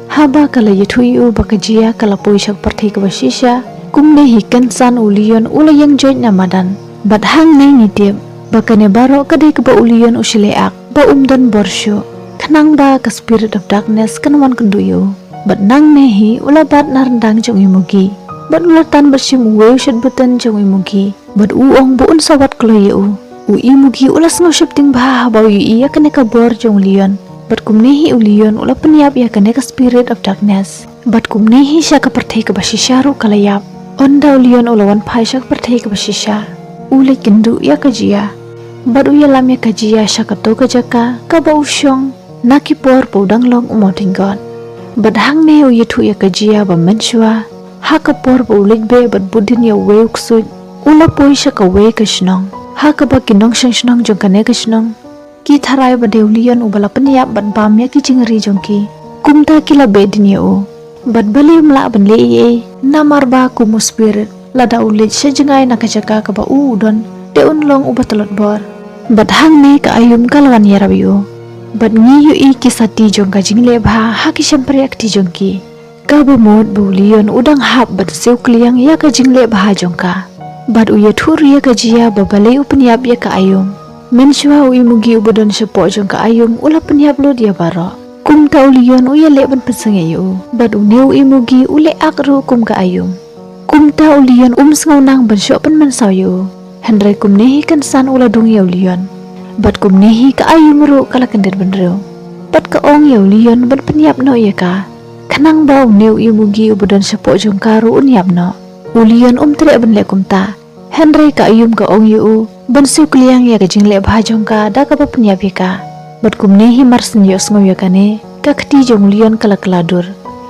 Haba ka la ïathuh ïa u ba ka Jia ka la poi sha ka pyrthei kaba shisha, kumne hi kynsan u Leon u la ïeng joit na madan. Bad hangne ngi tip ba kane baroh ka dei kaba u Leon u shlei ak ba um don bor shuh. Khnang ba ka Spirit of Darkness kan wan kynduh ïa u. Bad nangne hi u la bat na ryndang jong i Mugi. Bad u la tan bad shim uwei u shet button jong i Mugi. Bad u ong ba un sa wad kloi ïa u. U i Mugi u la sngew sheptieng bha haba u ïohi ïa kane ka bor jong u Leon. Bad kumne hi u Leon u la pynïap ïa kane ka Spirit of Darkness. Bad kumne hi sha ka pyrthei kaba shisha ruh ka la ïap. Ynda u Leon u la wan phai sha ka pyrthei kaba shisha, u leit kynduh ïa ka Jia. Bad u ïalam ïa ka Jia sha kato ka jaka kaba u shong na ki por ba u dang long u mawding god. Bad hangne u ïathuh ïa ka Jia ba mynshuwa, ha ka por ba u leit beh bad bud dien ïa uwei u ksuid, u la poi sha kawei ka shnong, ha kaba ki nongshong shnong jong kane ka shnong ki tharai ba dei u Leon uba la pynïap bad bam ïa ki jingri jong ki. Kumta ki la beh dien ïa u. Bad balei um lah ban leh ei ei, namar ba kum u spirit, lada u leit sha jngai na ka jaka kaba u u don, te un long uba tlot bor. Bad hangne ka Ayum ka la wan ïarap ïa u. Bad ngi ïohi ki sati jong ka jingleh bha ha ki shympriahkti jong ki. Kaba mut ba u Leon u dang hap ban siew kliang ïa ka jingleh bha jong ka. Bad u ïathuh ruh ïa ka Jia ba balei u pynïap ïa ka Ayum. Mynshuwa u i Mugi uba don shapoh jong ka Ayum u la pynïap lut ïa baroh. Kumta u Leon u ïaleh ban pynsangeh ïa u. Bad une u i Mugi u leh ak ruh kum ka Ayum. Kumta u Leon um sngew nang ban shoh pynmynsaw ïa u. Hynrei kumne hi kynsan u la dung ïa u Leon. Bad kumne hi ka Ayum ruh ka la kyndit bynriew. Bad ka ong ïa u Leon ban pynïap noh ïa ka. Khnang ba une u i Mugi uba don shapoh jong ka ruh un ïap noh. U Leon um treh ban leh kumta. Hynrei ka Ayum ka ong ïa u ban siew kliang ïa ka jingleh bha jong ka da kaba pynïap ïa ka. Bad kumne hi mar syn ïohsngew ïa kane, ka kti jong u Leon ka la kylla dur.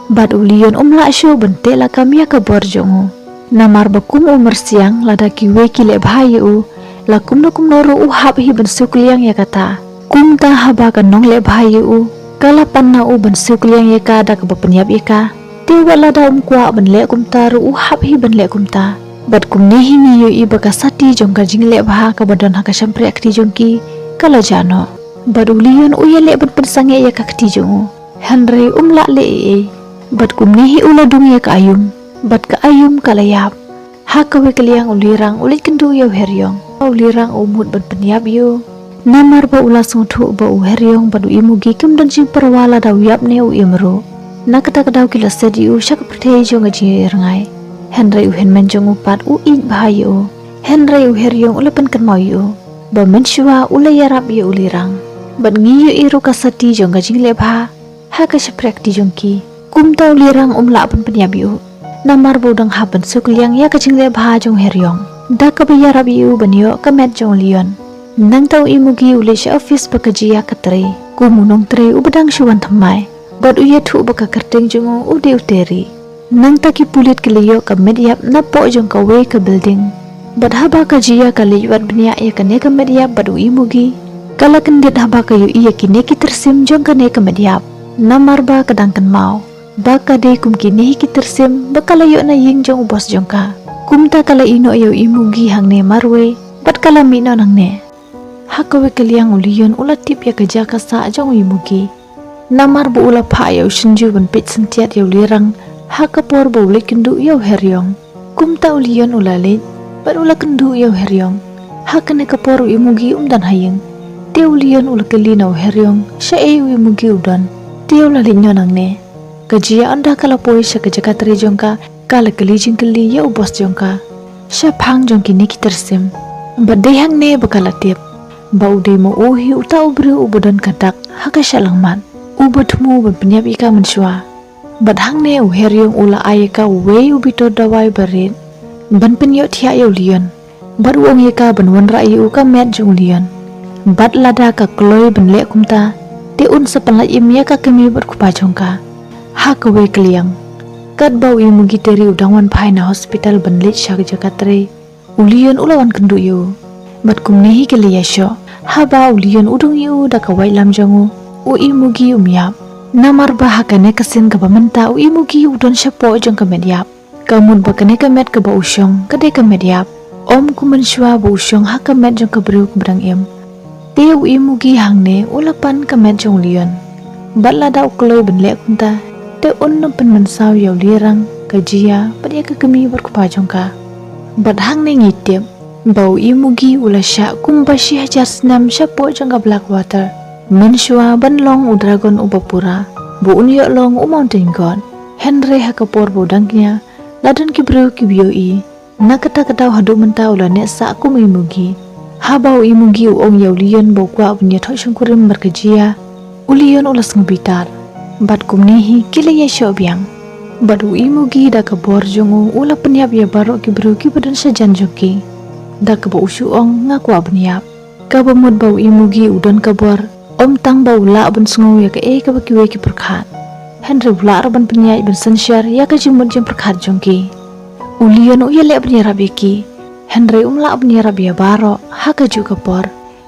Bad u Leon um lah shuh ban teh lakam ïa ka bor jong u. Namar ba kum u myrsiang lada kiwei ki leh bha ïa u, la kumno kumno ruh u hap hi ban siew kliang ïa kata. Kumta haba ka nongleh bha ïa u ka la pan na u ban siew kliang ïa ka da kaba pynïap ïa ka. Te wat lada um kwah ban leh kumta ruh u hap hi ban leh kumta. Bad kumne hi ngi ïohi ba ka sati jong ka jingleh bha kaba don ha ka shympriahkti jong ki ka la jah noh. Bad u Leon u ïaleh ban pynsangeh ïa ka kti jong u. Hynrei um lah leh ei ei. Bad kumne hi u la dung ïa ka Ayum. Bad ka Ayum ka la ïap. Ha kawei ka liang u Lirang u leit kynduh ïa u Heriong. U Lirang u mut ban pynïap ïa u. Namar ba u la sngewthuh ba u Heriong bad u i Mugi kim don jingpyrwa lada u ïap ne u im ruh. Na kata ka daw ki la set ïa u sha ka pyrthei jong ka jingïarngai. Hynrei u hynmen jong u pat u ïeit bha ïa u. Hynrei u Heriong u la pynkynmaw ïa u. Ba mynshuwa u la ïarap ïa u Lirang. Bad ngi ïohi ruh ka sati jong ka jingleh bha ha ka shympriahkti jong ki. Kumta u Lirang um lah ban pynïap ïa u. Namar ba u dang hap ban siew kliang ïa ka jingleh bha jong u Heriong. Da kaba ïarap ïa u ban ïoh ka met jong u Leon. Nangta u i Mugi u leit sha office ba ka Jia ka trei. Kum u nongtrei uba dang shu wan thymmai. Bad u ïathuh ba ka kyrteng jong u u dei u Terry. Nangta ki pulit ki la ïoh ka met ïap napoh jong kawei ka building. Bad haba ka Jia ka leit wad bniah ïa kane ka met ïap bad u i Mugi, ka la kyndit haba ka ïohi ïa kine ki tyrsim jong kane ka met ïap. Namar ba ka dang kynmaw ba ka dei kum kine hi ki tyrsim ba ka la ïoh na ïing jong u boss jong ka. Kumta ka la ïeh noh ïa u i Mugi hangne marwei bad ka la mih noh nangne. Ha kawei ka liang u Leon u la tip ïa ka jaka sah jong u i Mugi. Namar ba u la phah ïa u Shinju ban peit syntiat ïa u Lirang ha ka por ba u leit kynduh ïa u Heriong. Kumta u Leon u la leit bad u la kynduh ïa u Heriong. Ha kane ka por u i Mugi um don ha ïing. Te u Leon u la kylli na u Heriong shaei u i Mugi u don. Te u la leit noh nangne. Ka Jia ynda ka la poi sha ka jaka trei jong ka, ka la kylli jingkylli ïa u boss jong ka shaphang jong kine ki tyrsim. Bad dei hangne ba ka la tip ba u dei ma u hi uta u briew uba don ka dak ha ka shalangmat, uba thmu ban pynïap ïa ka mynshuwa. Bad hangne u Heriong u la ai ïa ka uwei u bitor dawai barit ban pynïohthiah ïa u Leon. Bad u ong ïa ka ban wanrah ïa u ka met jong u Leon. Bad lada ka kloi ban leh kumta, te un sa pynlait im ïa ka kmie bad kpa jong ka ha kawei ka liang. Katba u Imugi Teri u dang wan phai na hospital ban leit sha ka jaka trei, u Leon u la wan kynduh ïa u. Bad kumne hi ki la ïashoh, haba u Leon u dung ïa u da ka waitlam jong u, u Imugi um ïap. Namar ba ha kane ka sien kaba mynta u Imugi u don shapoh jong ka met ïap. Ka mut ba kane ka met kaba u shong ka dei ka met ïap. Ym kum mynshuwa ba u shong ha ka met jong ka briew kaba dang im. Te u Imugi hangne u la pan ka met jong u Leon. Bad lada u kloi ban leh kumta, te un ym pynmynsaw ïa u Lirang, ka Jia bad ïa ka kmie bad kpa jong ka. Bad hangne ngi tip ba u Imugi u la shah kumba shi hajar snem shapoh jong ka Blackwater. Mynshuwa ban long u dragon uba pura, ba un ïoh long u mountain god. Hynrei ha ka por ba u dang kñia, la don ki briew kiba ïohi. Na kata ka daw haduh mynta u la neh sah kum u Imugi. Haba u Imugi u ong ïa u Leon ba u kwah ban ïathoh shongkurim bad ka Jia, u Leon u la sngewbitar. Bad kumne hi ki la ïashoh biang. Bad u Imugi da ka bor jong u u la pynïap ïa baroh ki briew kiba don shajan jong ki. Da kaba u shu ong, nga kwah ban ïap. Kaba mut ba u Imugi u don ka bor, ym tang ba u lah ban sngew ïa kaei kaba kiwei ki pyrkhat, hynrei u lah ruh ban pynïaid ban synshar ïa ka jingmut jingpyrkhat jong ki. U Leon u ïaleh ban ïarap ïa ki, hynrei um lah ban ïarap ïa baroh ha kajuh ka por.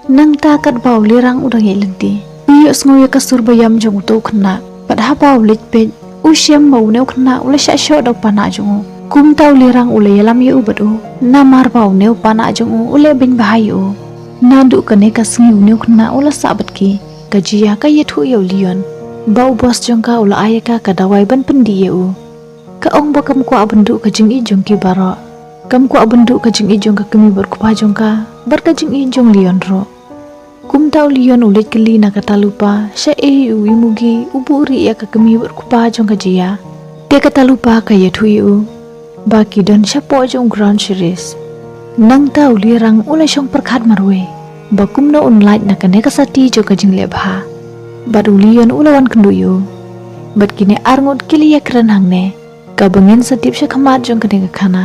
Nangta katba u Lirang u dang ïaid lynti, u ïohsngew ïa ka sur ba ïam jong uto u khynnah. Bad haba u leit peit, u shem ba une u khynnah u la shah shoh da u panah jong u. Kumta u Lirang u la ïalam ïa u bad u, namar ba une u panah jong u u leh beiñ bha ïa u. Naduh kane ka sngi une u khynnah u la sah bad ki. Ka Jia ka ïathuh ïa u Leon ba u boss jong ka u la ai ïa ka ka dawai ban pyndih ïa u. Ka ong ba kam kwah ban duh ka jingïeit jong ki baroh. Kam kwah ban duh ka jingïeit jong ka kmie bad kpa jong ka, bad ka jingïeit jong u Leon ruh. Kumta u Leon u leit kylli na ka Talupa shaei u Imugi u buhrieh ïa ka kmie bad kpa jong ka Jia. Te ka Talupa ka ïathuh ïa u ba ki don shapoh jong u Ground Sheriff. Nangta u Lirang u la shong pyrkhat marwei ba kumno un lait na kane ka sati jong ka jingleh bha. Bad u Leon u la wan kynduh ïa u. Bad kine arngut ki la ïakren hangne. Kaba ngin sa tip sha khmat jong kane ka khana.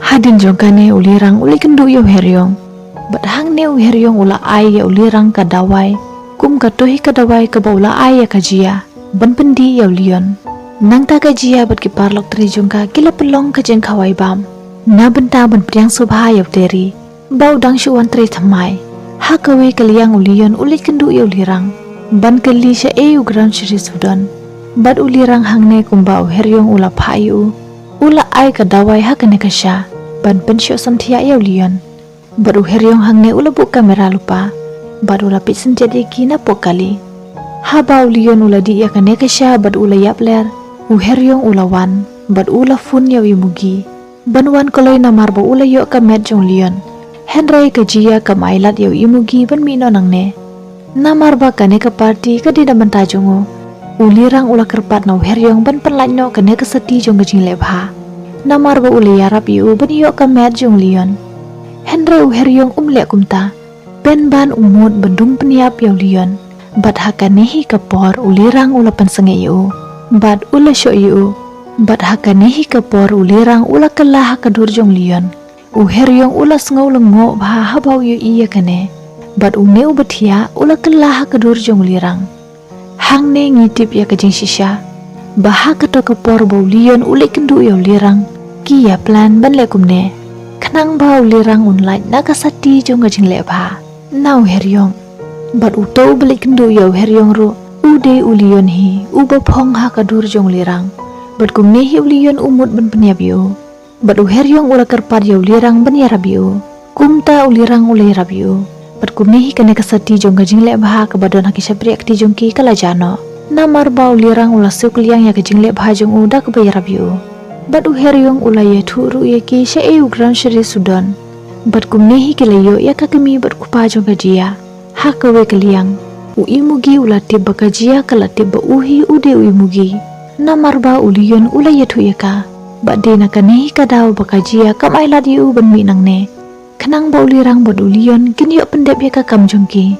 Hadien jong kane u Lirang u leit kynduh ïa u Heriong. Bad hangne u Heriong u la ai ïa u Lirang ka dawai, kum kato hi ka dawai kaba u la ai ïa ka Jia ban pyndih ïa u Leon. Nangta ka Jia bad ki paralok trei jong ka ki la pynlong ka jingkhawai bam na bynta ban pdiang sngewbha ïa u Teri ba u dang shu wan trei thymmai. Ha kawei ka liang u Leon u leit kynduh ïa u Lirang ban kylli shaei u Ground Sheriff u don. Bad u Lirang hangne kumba u Heriong u la phah ïa u, u la ai ka dawai ha kane ka sha ban pynshoh samthiah ïa u Leon. Bad u Heriong hangne u la buh kamera lypa bad u la peit syntiat ïa ki napoh kali. Haba u Leon u la dih ïa kane ka sha bad u la ïap ler, u Heriong u la wan bad u la phone ïa u Imugi ban wan kloi namar ba u la ïoh ka met jong u Leon. Hynrei ka Jia kam ailad ïa u Imugi ban mih noh nangne. Namar ba kane ka party ka dei na bynta jong u, u Lirang u la kyrpad na u Heriong ban pynlait noh kane ka sati jong ka jingleh bha. Namar ba u la ïarap ïa u ban ïoh ka met jong u Leon. Hynrei u Heriong um leh kumta. Pynban u mut ban dung pynïap ïa u Leon. Bad ha kane hi ka por u Lirang u la pynsangeh ïa u bad u la shoh ïa u. Bad ha kane hi ka por u Lirang u la kylla ha ka dur jong u Leon. U Heriong u la sngew lyngngoh bha haba u ïohi ïa kane. Bad une uba thiah u la kylla ha ka dur jong u Lirang. Hangne ngi tip ïa ka jingshisha ba ha kato ka por ba u Leon u leit kynduh ïa u Lirang, ki ïa plan ban leh kumne khnang ba u Lirang un lait na ka sati jong ka jingleh bha na u Heriong. Bad uto uba leit kynduh ïa u Heriong ruh u dei u Leon hi uba phong ha ka dur jong u Lirang. Bad kumne hi u Leon u mut ban pynïap ïa u. Bad u Heriong u la kyrpad ïa u Lirang ban ïarap ïa u. Kumta u Lirang u la ïarap ïa u. Bad kumne hi kane ka sati jong ka jingleh bha kaba don ha ki shaphreh kti jong ki ka la jah noh. Namar ba u Lirang u la siew kylliang ïa ka jingleh bha jong u da kaba ïarap ïa u. Bad u Heriong u la ïathuh ruh ïa ki shaei u Ground Sheriff u don. Bad kumne hi ki la ïoh ïa ka kmie bad kpa jong ka Jia. Ha kawei ka liang, u Imugi u la tip ba ka Jia ka la tip ba u hi u dei u Imugi. Namar ba u Leon u la ïathuh ïa ka ba dei na kane hi ka daw ba ka Jia kam ailad ïa u ban mih nangne. Khnang ba u Lirang bad u Leon kin ïoh pyndep ïa ka kam jong ki.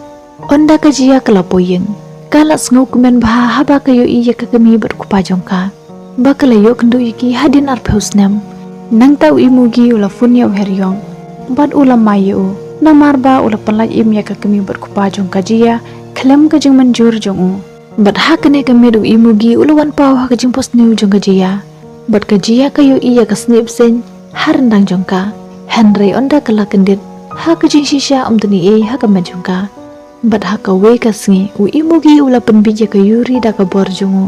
Ynda ka Jia ka la poi ïing, ka la sngewkmen bha haba ka ïohi ïa ka kmie bad kpa jong ka ba ka la ïoh kynduh ïa ki hadien arphew snem. Nangta u Imugi u la phone ïa u Heriong bad u la mai ïa u. Namar ba u la pynlait im ïa ka kmie bad kpa jong ka Jia khlem ka jingmynjur jong u. Bad ha kane ka miet u Imugi u la wan paw ha ka jingphohsniew jong ka Jia. Bad ka Jia ka ïohi ïa ka snieh bseiñ ha ryndang jong ka. Hynrei ynda ka la kyndit ha ka jingshisha ym don ei ei ha ka met jong ka. Bad ha kawei ka sngi u Imugi u la pynbiej ïa ka Yuri da ka bor jong u.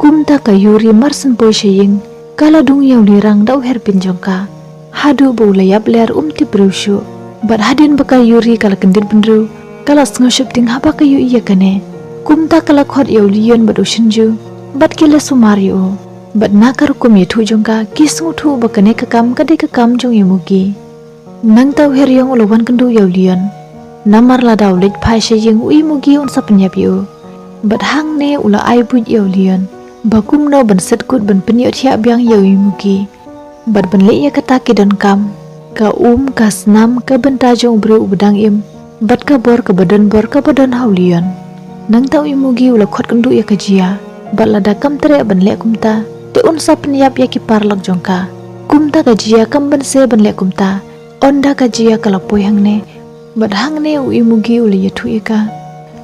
Kumta ka Yuri mar syn poi sha ïing ka la dung ïa u Lirang da u hairpin jong ka. Haduh ba u la ïap ler um tip briew shuh. Bad hadien ba ka Yuri ka la kyndit bynriew ka la sngew sheptieng haba ka ïohi ïa kane. Kumta ka la khot ïa u Leon bad u Shinju bad ki la sumar ïa u. Bad na ka rukom ïathuh jong ka ki sngewthuh ba kane ka kam ka dei ka kam jong u Imugi. Nangta u Heriong u la wan kynduh ïa u Leon. Namar lada u leit phai sha ïing u Imugi un sa pynïap ïa u. Bad hangne u la ai buit ïa u Leon ba kumno ban set kut ban pynïoh thiah biang ïa u Imugi. Bad ban leh ïa kata ki donkam, ka um, ka snam, ka bynta jong u briew uba dang im, bad ka bor kaba don bor kaba don ha u Leon. Nangta u Imugi u la khot kynduh ïa ka Jia. Bad lada kam treh ban leh kumta, te un sa pynïap ïa ki paralok jong ka. Kumta ka Jia kam banse ban leh kumta. Ynda ka Jia ka la poi hangne, bad hangne u Imugi u la ïathuh ïa ka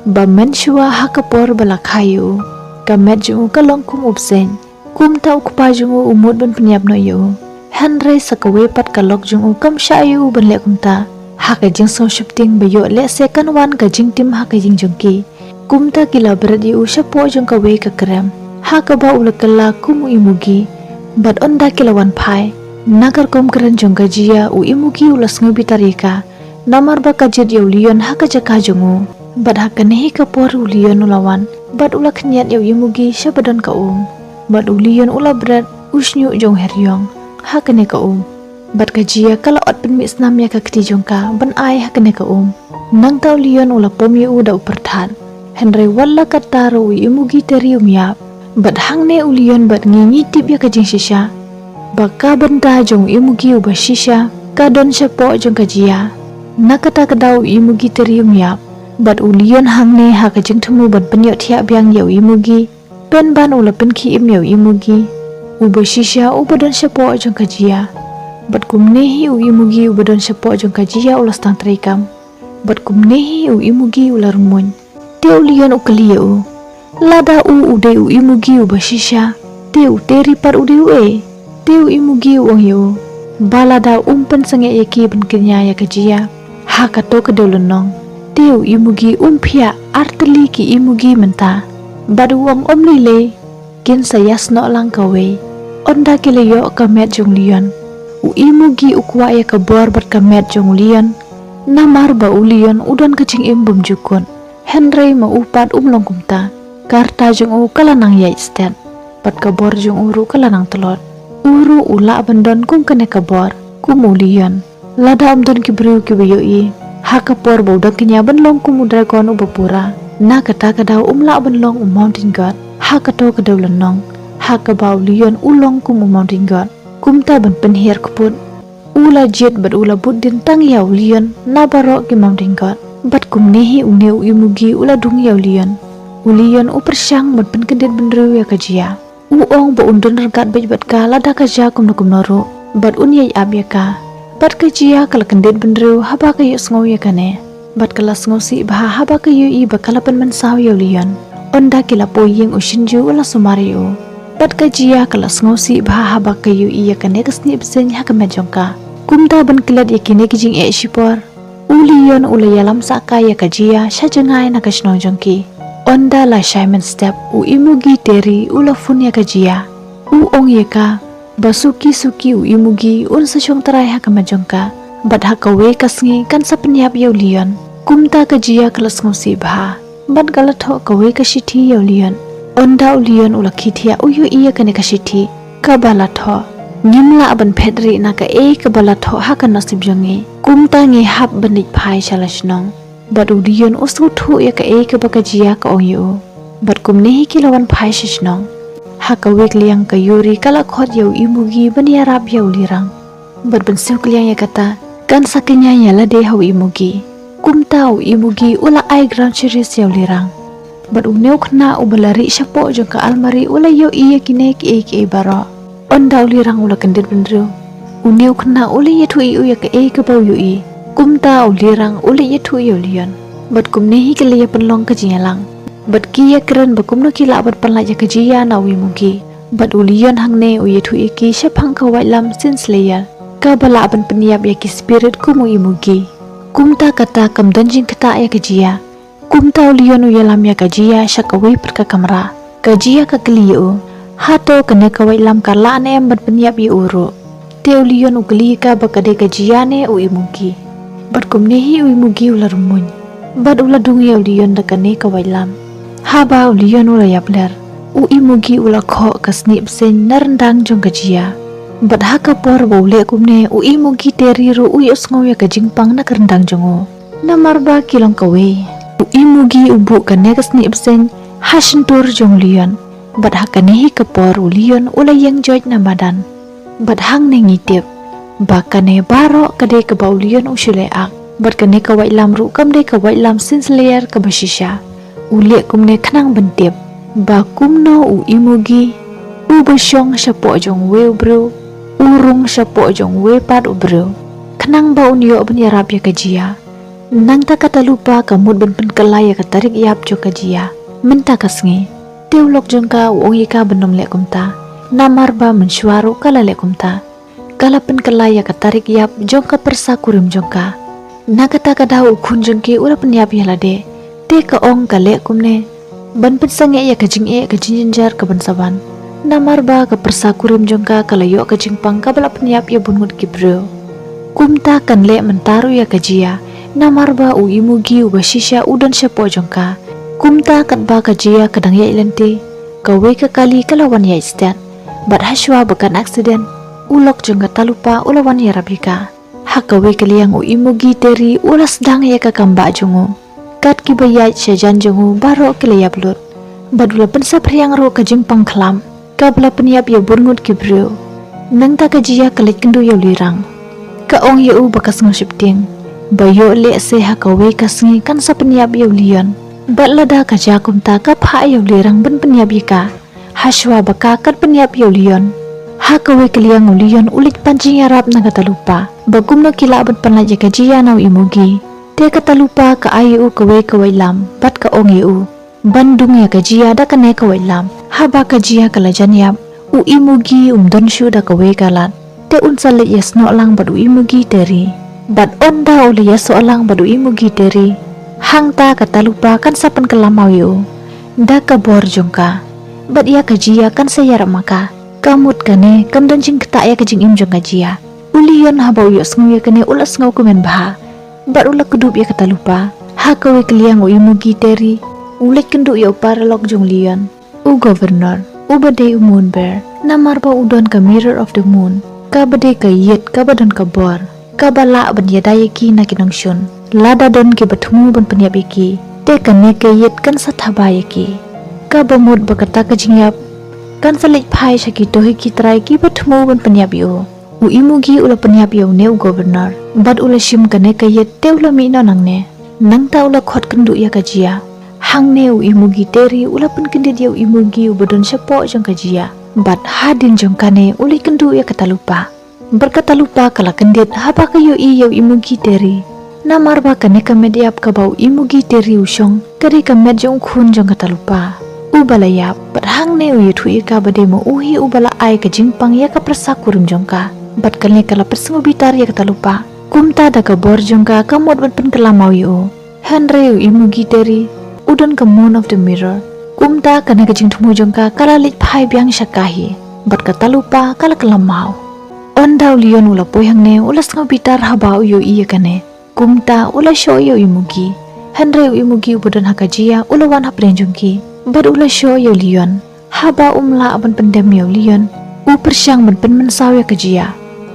ba mynshuwa ha ka por ba la kha ïa u, ka met jong u ka long kum u bseiñ. Kumta u kpa jong u u mut ban pynïap noh ïa u. Hynrei sa kawei pat ka lok jong u kam shah ïa u ban leh kumta. Ha ka jingsngewsheptieng ba ïoh lehse kan wan ka jingtim ha ka ïing jong ki. Kumta ki la bret ïa u shapoh jong kawei ka krem ha kaba u la kylla kum u Imugi. Bad ynda ki la wan phai na ka rukom kren jong ka Jia u Imugi u la sngew bitar ïa ka. Namar ba ka jied ïa u Leon ha ka jaka jong u. Bad ha kane hi ka por u Leon u la wan bad u la khynñiat ïa u Imugi sha ba don ka um. Bad u Leon u la bret u shñiuh jong u Heriong ha kane ka um. Bad ka Jia ka la ot pynmih snam ïa ka kti jong ka ban ai ha kane ka um. Nangta u Leon u la pom ïa u da u pyrthat. Hynrei wat la katta ruh u Imugi Teri um ïap. Bad hangne u Leon bad ngi ngi tip ïa ka jingshisha ba ka bynta jong u Imugi uba shisha ka don shapoh jong ka Jia. Na kata ka daw u Imugi Teri um ïap. Bad u Leon hangne ha ka jingthmu ban pynïoh thiah biang ïa u Imugi. Pynban u la pynkhie im ïa u Imugi uba shisha uba don shapoh jong ka Jia. Bad kumne hi u Imugi uba don shapoh jong ka Jia u la sdang treikam. Bad kumne hi u Imugi u la rung muiñ. Te u Leon u kylli ïa u, lada u u dei u Imugi uba shisha, te u Teri pat u dei uei? Te u Imugi u ong ïa u ba lada um pynsangeh ïa ki ban kñia ïa ka Jia ha kato ka dewlynnong, te u Imugi um phiah artylli ki Imugi mynta. Bad u ong, ym lei lei, kin sa ïasnoh lang kawei. Ynda ki la ïoh ka met jong u Leon, u Imugi u kwah ïa ka bor bad ka met jong u Leon. Namar ba u Leon u don ka jingim bymjukut. Hynrei ma u pat um long kumta. Ka rta jong u ka la nang ïaid stet bad ka bor jong u ruh ka la nang tlot. U ruh u lah ban don kum kane ka bor kum u Leon. Lada ym don ki briew kiba ïohi ha ka por ba u dang kñia ban long kum u dragon uba pura, na kata ka daw um lah ban long u mountain god ha kato ka dewlynnong ha kaba u Leon u long kum u mountain god. Kumta ban pynhiar kput, u la jied bad u la bud dien tang ïa u Leon na baroh ki mountain god. Bad kumne hi une u Imugi u la dung ïa u Leon. U Leon u pyrshang ban pynkyndit bynriew ïa ka Jia. U ong ba un don ryngkat beit bad ka lada ka jia kumno kumno ruh, bad un ïai ap ïa ka. Bad ka Jia ka la kyndit bynriew haba ka ïohsngew ïa kane. Bad ka la sngewsih bha haba ka ïohi ba ka la pynmynsaw ïa u Leon. Ynda ki la poi ïing u Shinju u la sumar ïa u. Bad ka Jia ka la sngewsih bha haba ka ïohi ïa kane ka snieh bseiñ ha ka met jong ka. Kumta ban klet ïa kine ki jingeh shipor, u Leon u la ïalam sah kai ïa ka Jia sha jngai na ka shnong jong ki. Ynda la shai mynstep u Imugi Teri u la phone ïa ka Jia. U ong ïa ka ba suki suki u Imugi un sa shong trai ha ka met jong ka. Bad ha kawei ka sngi kan sa pynïap ïa u Leon. Kumta ka Jia ka la sngewsih bha. Bad ka la thoh kawei ka shithi ïa u Leon. Ynda u Leon u la khie thiah u ïohi ïa kane ka shithi kaba la thoh. Ngim lah ban phet rieh na kaei kaba la thoh ha ka nasib jong ngi. Kumta ngi hap ban leit phai sha la shnong. Bad u Leon u sngewthuh ïa kaei kaba ka Jia ka ong ïa u. Bad kumne hi ki la wan phai sha shnong. Ha kawei ka liang ka Yuri ka la khot ïa u Imugi ban ïarap ïa u Lirang. Bad ban siew kylliang ïa kata kan sa kñia ïa lade ha u Imugi. Kumta u Imugi u la ai ground cherries ïa u Lirang. Bad une u khynnah uba la rieh shapoh jong ka almari u la ïohi ïa kine kiei kiei baroh. Ynda u Lirang u la kyndit bynriew, une u khynnah u la ïathuh ïa u ïa kaei kaba u ïohi. Kumta u Lirang u la ïathuh ïa u Leon. Bad kumne hi ki la ïa pynlong ka jingïalang. Bad ki ïa kren ba kumno ki lah ban pynlait ïa ka Jia na u Imugi. Bad u Leon hangne u ïathuh ïa ki shaphang ka waitlam Sin Slayer, kaba lah ban pynïap ïa ki spirit kum u Imugi. Kumta kata kam don jingktah ïa ka Jia. Kumta u Leon u ïalam ïa ka Jia sha kawei pat ka kamra. Ka Jia ka kylli ïa u, hato kane ka waitlam ka lah ne em ban pynïap ïa u ruh? Te u Leon u kylli ïa ka ba ka dei ka Jia ne u Imugi. Bad kumne hi u Imugi u la rymmuiñ bad u la dung ïa u Leon da kane ka waitlam. Haba u Leon u la ïapler, u Imugi u la khoh ka snieh bseiñ na ryndang jong ka Jia. Bad ha ka por ba u leh kumne, u Imugi Terry ruh u ïohsngew ïa ka jingpang na ka ryndang jong u. Namar ba ki long kawei, u Imugi u buh kane ka snieh bseiñ ha shyntur jong u Leon. Bad ha kane hi ka por u Leon u la ïeng joit na madan. Bad hangne ngi tip ba kane baroh ka dei kaba u Leon u shu leh ak. Bad kane ka waitlam ruh kam dei ka waitlam Sin Slayer kaba shisha. U leh kumne khnang ban tip ba kumno u Imugi uba shong shapoh jong uwei u briew u rung shapoh jong uwei pat u briew, khnang ba un ïoh ban ïarap ïa ka Jia. Nangta ka Talupa ka mut ban pynkylla ïa ka tarik ïap jong ka Jia mynta ka sngi. Te u lok jong ka u ong ïa ka ban ym leh kumta, namar ba mynshuwa ruh ka la leh kumta. Ka la pynkylla ïa ka tarik ïap jong ka pyrsa kurim jong ka. Na kata ka daw u khun jong ki u la pynïap ïa lade. Te ka ong ka leh kumne ban pynsangeh ïa ka jingeh ka jingjynjar kaban sa wan. Namar ba ka pyrsa kurim jong ka ka la ïoh ka jingpang kaba la pynïap ïa bun ngut ki briew. Kumta kan leh mynta ruh ïa ka Jia, namar ba u Imugi uba shisha u don shapoh jong ka. Kumta katba ka Jia ka dang ïaid lynti, kawei ka kali ka la wan ïaid stet. Bad hashwa ba kan accident, u lok jong ka Talupa u la wan ïarap ïa ka. Ha kawei ka liang u Imugi Terry u la sdang ïa ka kambah jong u. Kat kiba ïaid shajan jong u baroh ki la ïap lut. Bad u la pynsaphriang ruh ka jingpang khlam kaba la pynïap ïa bun ngut ki briew. Nangta ka Jia ka leit kynduh ïa u Lirang. Ka ong ïa u ba ka sngew sheptieng ba ïoh lehse ha kawei ka sngi kan sa pynïap ïa u Leon. Bad lada ka jia kumta ka phah ïa u Lirang ban pynïap ïa ka. Hashwa ba ka kan pynïap ïa u Leon. Ha kawei ka liang u Leon u leit pan jingïarap na ka Talupa ba kumno ki lah ban pynlait ïa ka Jia na u Imugi. Te ka Talupa ka ai ïa u kawei ka waitlam bad ka ong ïa u ban dung ïa ka Jia da kane ka waitlam. Haba ka Jia ka la jan ïap, u Imugi um don shuh da kawei ka lad. Te un sa leit ïasnoh lang bad u Imugi Terry. Bad ynda u la ïasoh lang bad u Imugi Terry, hangta ka Talupa kan sa pynkylla maw ïa u da ka bor jong ka. Bad ïa ka Jia kan sa ïarap ma ka. Ka mut kane kam don jingktah ïa ka jingim jong ka Jia. U Leon haba u ïohsngew ïa kane u la sngew kmen bha. Bad u la kdup ïa ka Talupa. Ha kawei ka liang u Imugi Terry u leit kynduh ïa u paralok jong u Leon, u governor, uba dei u Moonbear. Namar ba u don ka Mirror of the Moon, kaba dei ka ïit kaba don ka bor, kaba lah ban ïada ïa ki na ki nongshun. Lada don kiba thmu ban pynïap ïa ki, te kane ka ïit kan sa thaba ïa ki. Kaba mut ba kata ka jingïap kan sa leit phai sha kito hi ki trai kiba thmu ban pynïap ïa u. U Imugi u la pynïap ïa une u governor bad u la shim kane ka ïit te u la mih noh nangne. Nangta u la khot kynduh ïa ka Jia. Hangne u Imugi Terry u la pynkyndit ïa u Imugi uba don shapoh jong ka Jia. Bad hadien jong kane u leit kynduh ïa ka Talupa. Bad ka Talupa ka la kyndit haba ka ïohi ïa u Imugi Terry. Namar ba kane ka met ïap kaba u Imugi Terry u shong ka dei ka met jong u khun jong ka Talupa uba la ïap. Bad hangne u ïathuh ïa ka ba dei ma u hi uba la ai ka jingpang ïa ka pyrsa kurim jong ka. Bad kane ka la pynsngewbitar ïa ka Talupa. Kumta da ka bor jong ka ka mut ban pynkylla maw ïa u. Hynrei u Imugi Terry u don ka Moon of the Mirror. Kumta kane ka jingthmu jong ka ka la leit phai biang sha ka hi. Bad ka Talupa ka la kylla maw. Ynda u Leon u la poi hangne u la sngewbitar haba u ïohi ïa kane. Kumta u la shoh ïa u Imugi. Hynrei u Imugi uba don ha ka Jia u la wan hapdeng jong ki. Bad u la shoh ïa u Leon. Haba um lah ban pyndem ïa u Leon, u pyrshang ban pynmynsaw ïa ka Jia.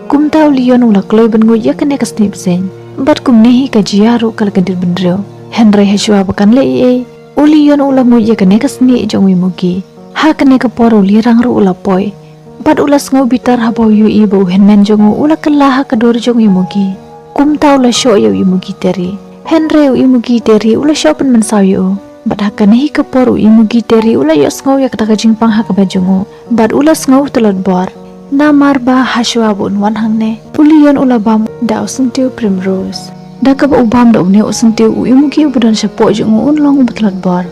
Kumta u Leon u la kloi ban nguid ïa kane ka snieh bseiñ. Bad kumne hi ka Jia ruh ka la kyndit bynriew. Hynrei hashwa ba kan leh ei ei, u Leon u la nguid ïa kane ka snieh jong u Imugi. Ha kane ka por u Lirang ruh u la poi. Bad u la sngewbitar haba u ïohi ba u hynmen jong u u la kylla ha ka dur jong u Imugi. Kumta u la shoh ïa u Imugi Terry. Hynrei u Imugi Terry u la shoh pynmynsaw ïa u. Bad ha kane hi ka por u Imugi Terry u la ïohsngew ïa kata ka jingpang ha ka met jong u. Bad u la sngew tlot bor. Namar ba hashwa ba un wan hangne, u Leon u la bam da u syntiew Primrose. Da kaba u bam da une u syntiew u Imugi uba don shapoh jong u un long uba tlot bor.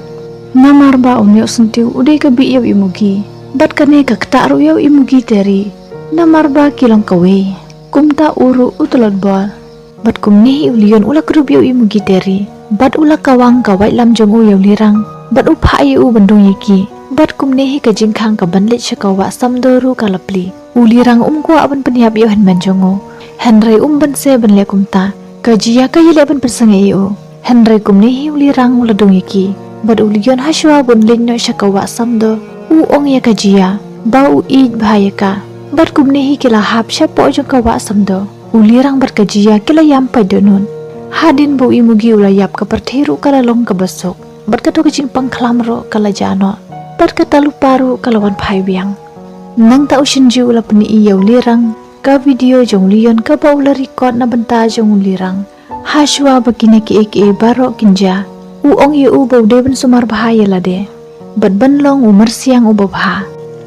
Namar ba une u syntiew u dei ka bih ïa u Imugi. Bad kane ka ktah ruh ïa u Imugi Teri, namar ba ki long kawei. Kumta u ruh u tlot bor. Bad kumne hi u Leon u la kdup ïa u Imugi Teri, bad u la kawang ka waitlam jong u ïa u Lirang, bad u phah ïa u ban dung ïa ki. Bad kumne hi ka jingkhang ka ban leit sha ka wah Samdo ruh ka la plie. U Lirang um kwah ban pynïap ïa u hynmen jong u, hynrei um banse ban leh kumta. Ka Jia ka ïaleh ban pynsangeh ïa u, hynrei kumne hi u Lirang u la dung ïa ki. Bad u Leon hashwa ban leit noh sha ka wah Samdo, u ong ïa ka Jia ba u ïeit bha ïa ka. Bad kumne hi ki la hap shapoh jong ka wah Samdo. U Lirang bad ka Jia ki la ïam pait dohnud. Hadien ba u Imugi u la ïap, ka pyrthei ruh ka la long kaba suk, bad kato ka jingpang khlam ruh ka la jah noh. Bad ka Talupa ruh ka la wan phai biang. Nangta u Shinju u la pyni ïa u Lirang ka video jong u Leon kaba u la record na bynta jong u Lirang. Hashwa ba kine kiei kiei baroh kin jia, u ong ïa u ba u dei ban sumar bha ïa lade, bad ban long u myrsiang uba bha.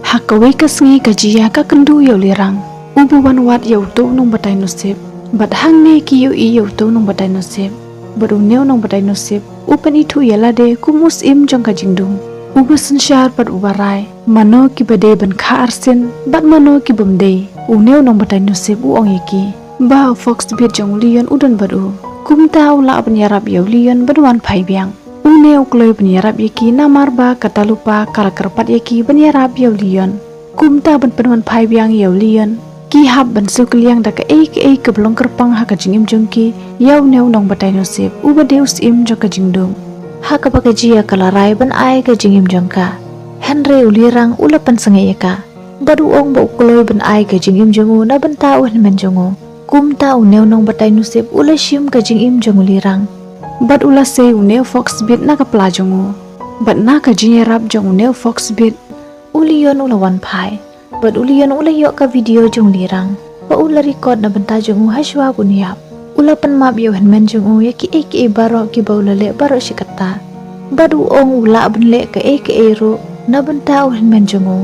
Ha kawei ka sngi ka Jia ka kynduh ïa u Lirang uba wan wad ïa uto u nongbatai nusib. Bad hangne ki ïohi ïa uto u nongbatai nusib. Bad une u nongbatai nusib u pynithuh ïa lade kum u syiem jong ka jingdum, uba synshar bad uba rai, mano kiba dei ban kha arsien bad mano kibym dei. Une u nongbatai nusib u ong ïa ki ba u Foxbit jong u Leon u don bad u. Kumta u lah ban ïarap ïa u Leon ban wan phai biang. Une u kloi ban ïarap ïa ki namar ba ka Talupa ka la kyrpad ïa ki ban ïarap ïa u Leon. Kumta ban pynwan phai biang ïa u Leon, ki hap ban siew kylliang da kaei kaei kaba long kyrpang ha ka jingim jong ki ïa une u nongbatai nusib uba dei u syiem jong ka jingdum. Ha kaba ka Jia ka la rai ban ai ka jingim jong ka, hynrei u Lirang u la pynsangeh ïa ka, bad u ong ba u kloi ban ai ka jingim jong u na bynta u hynmen jong u. Kumta une u nongbatai nusib u la shim ka jingim jong u Lirang, bad u la sei une u Foxbit na ka pla jong u. Bad na ka jingïarap jong une u Foxbit, u Leon u la wan phai. Bad u Leon u la ïoh ka video jong u Lirang ba u la record na bynta jong u hashwa ban ïap. U la pynmap ïa u hynmen jong u ïa kiei kiei baroh kiba u la leh baroh shi katta. Bad u ong u lah ban leh kaei kaei ruh na bynta u hynmen jong u.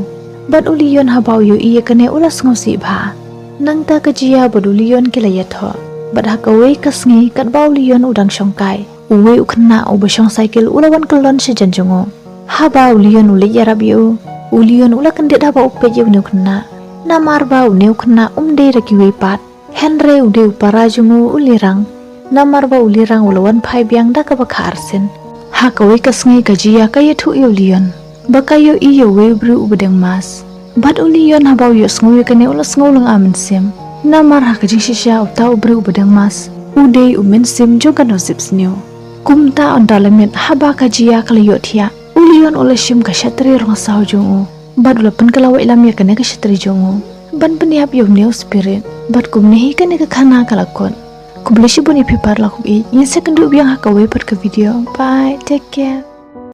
Bad u Leon haba u ïohi ïa kane u la sngewsih bha. Nangta ka Jia bad u Leon ki la ïathoh. Bad ha kawei ka sngi katba u Leon u dang shong kai, uwei u khynnah uba shong cycle u la wan kyllon shajan jong u. Haba u Leon u leit ïarap ïa u, u Leon u la kyndit haba u peit ïa une u khynnah. Namar ba une u khynnah um dei da kiwei pat, hynrei u dei u para jong u, u Lirang. Namar ba u Lirang u la wan phai biang da kaba kha arsien. Ha kawei ka sngi ka Jia ka ïathuh ïa u Leon ba ka ïohi ïa uwei u briew uba deng mask. Bad u Leon haba u ïohsngew ïa kane u la sngew lynga mynsiem. Namar ha ka jingshisha uta u briew uba deng mask u dei u mynsiem jong ka nusib sniew. Kumta ynda la miet haba ka Jia ka la ïohthiah, u Leon u la shim ka shatri rong saw jong u. Bad u la pynkylla waitlam ïa kane ka shatri jong u ban pynïap ïa une u spirit. Bad kumne hi kane ka khana ka la kut. Khublei shibun ïa phi para lok, ngin sa ïakynduh biang ha kawei pat ka video. Bye, take care.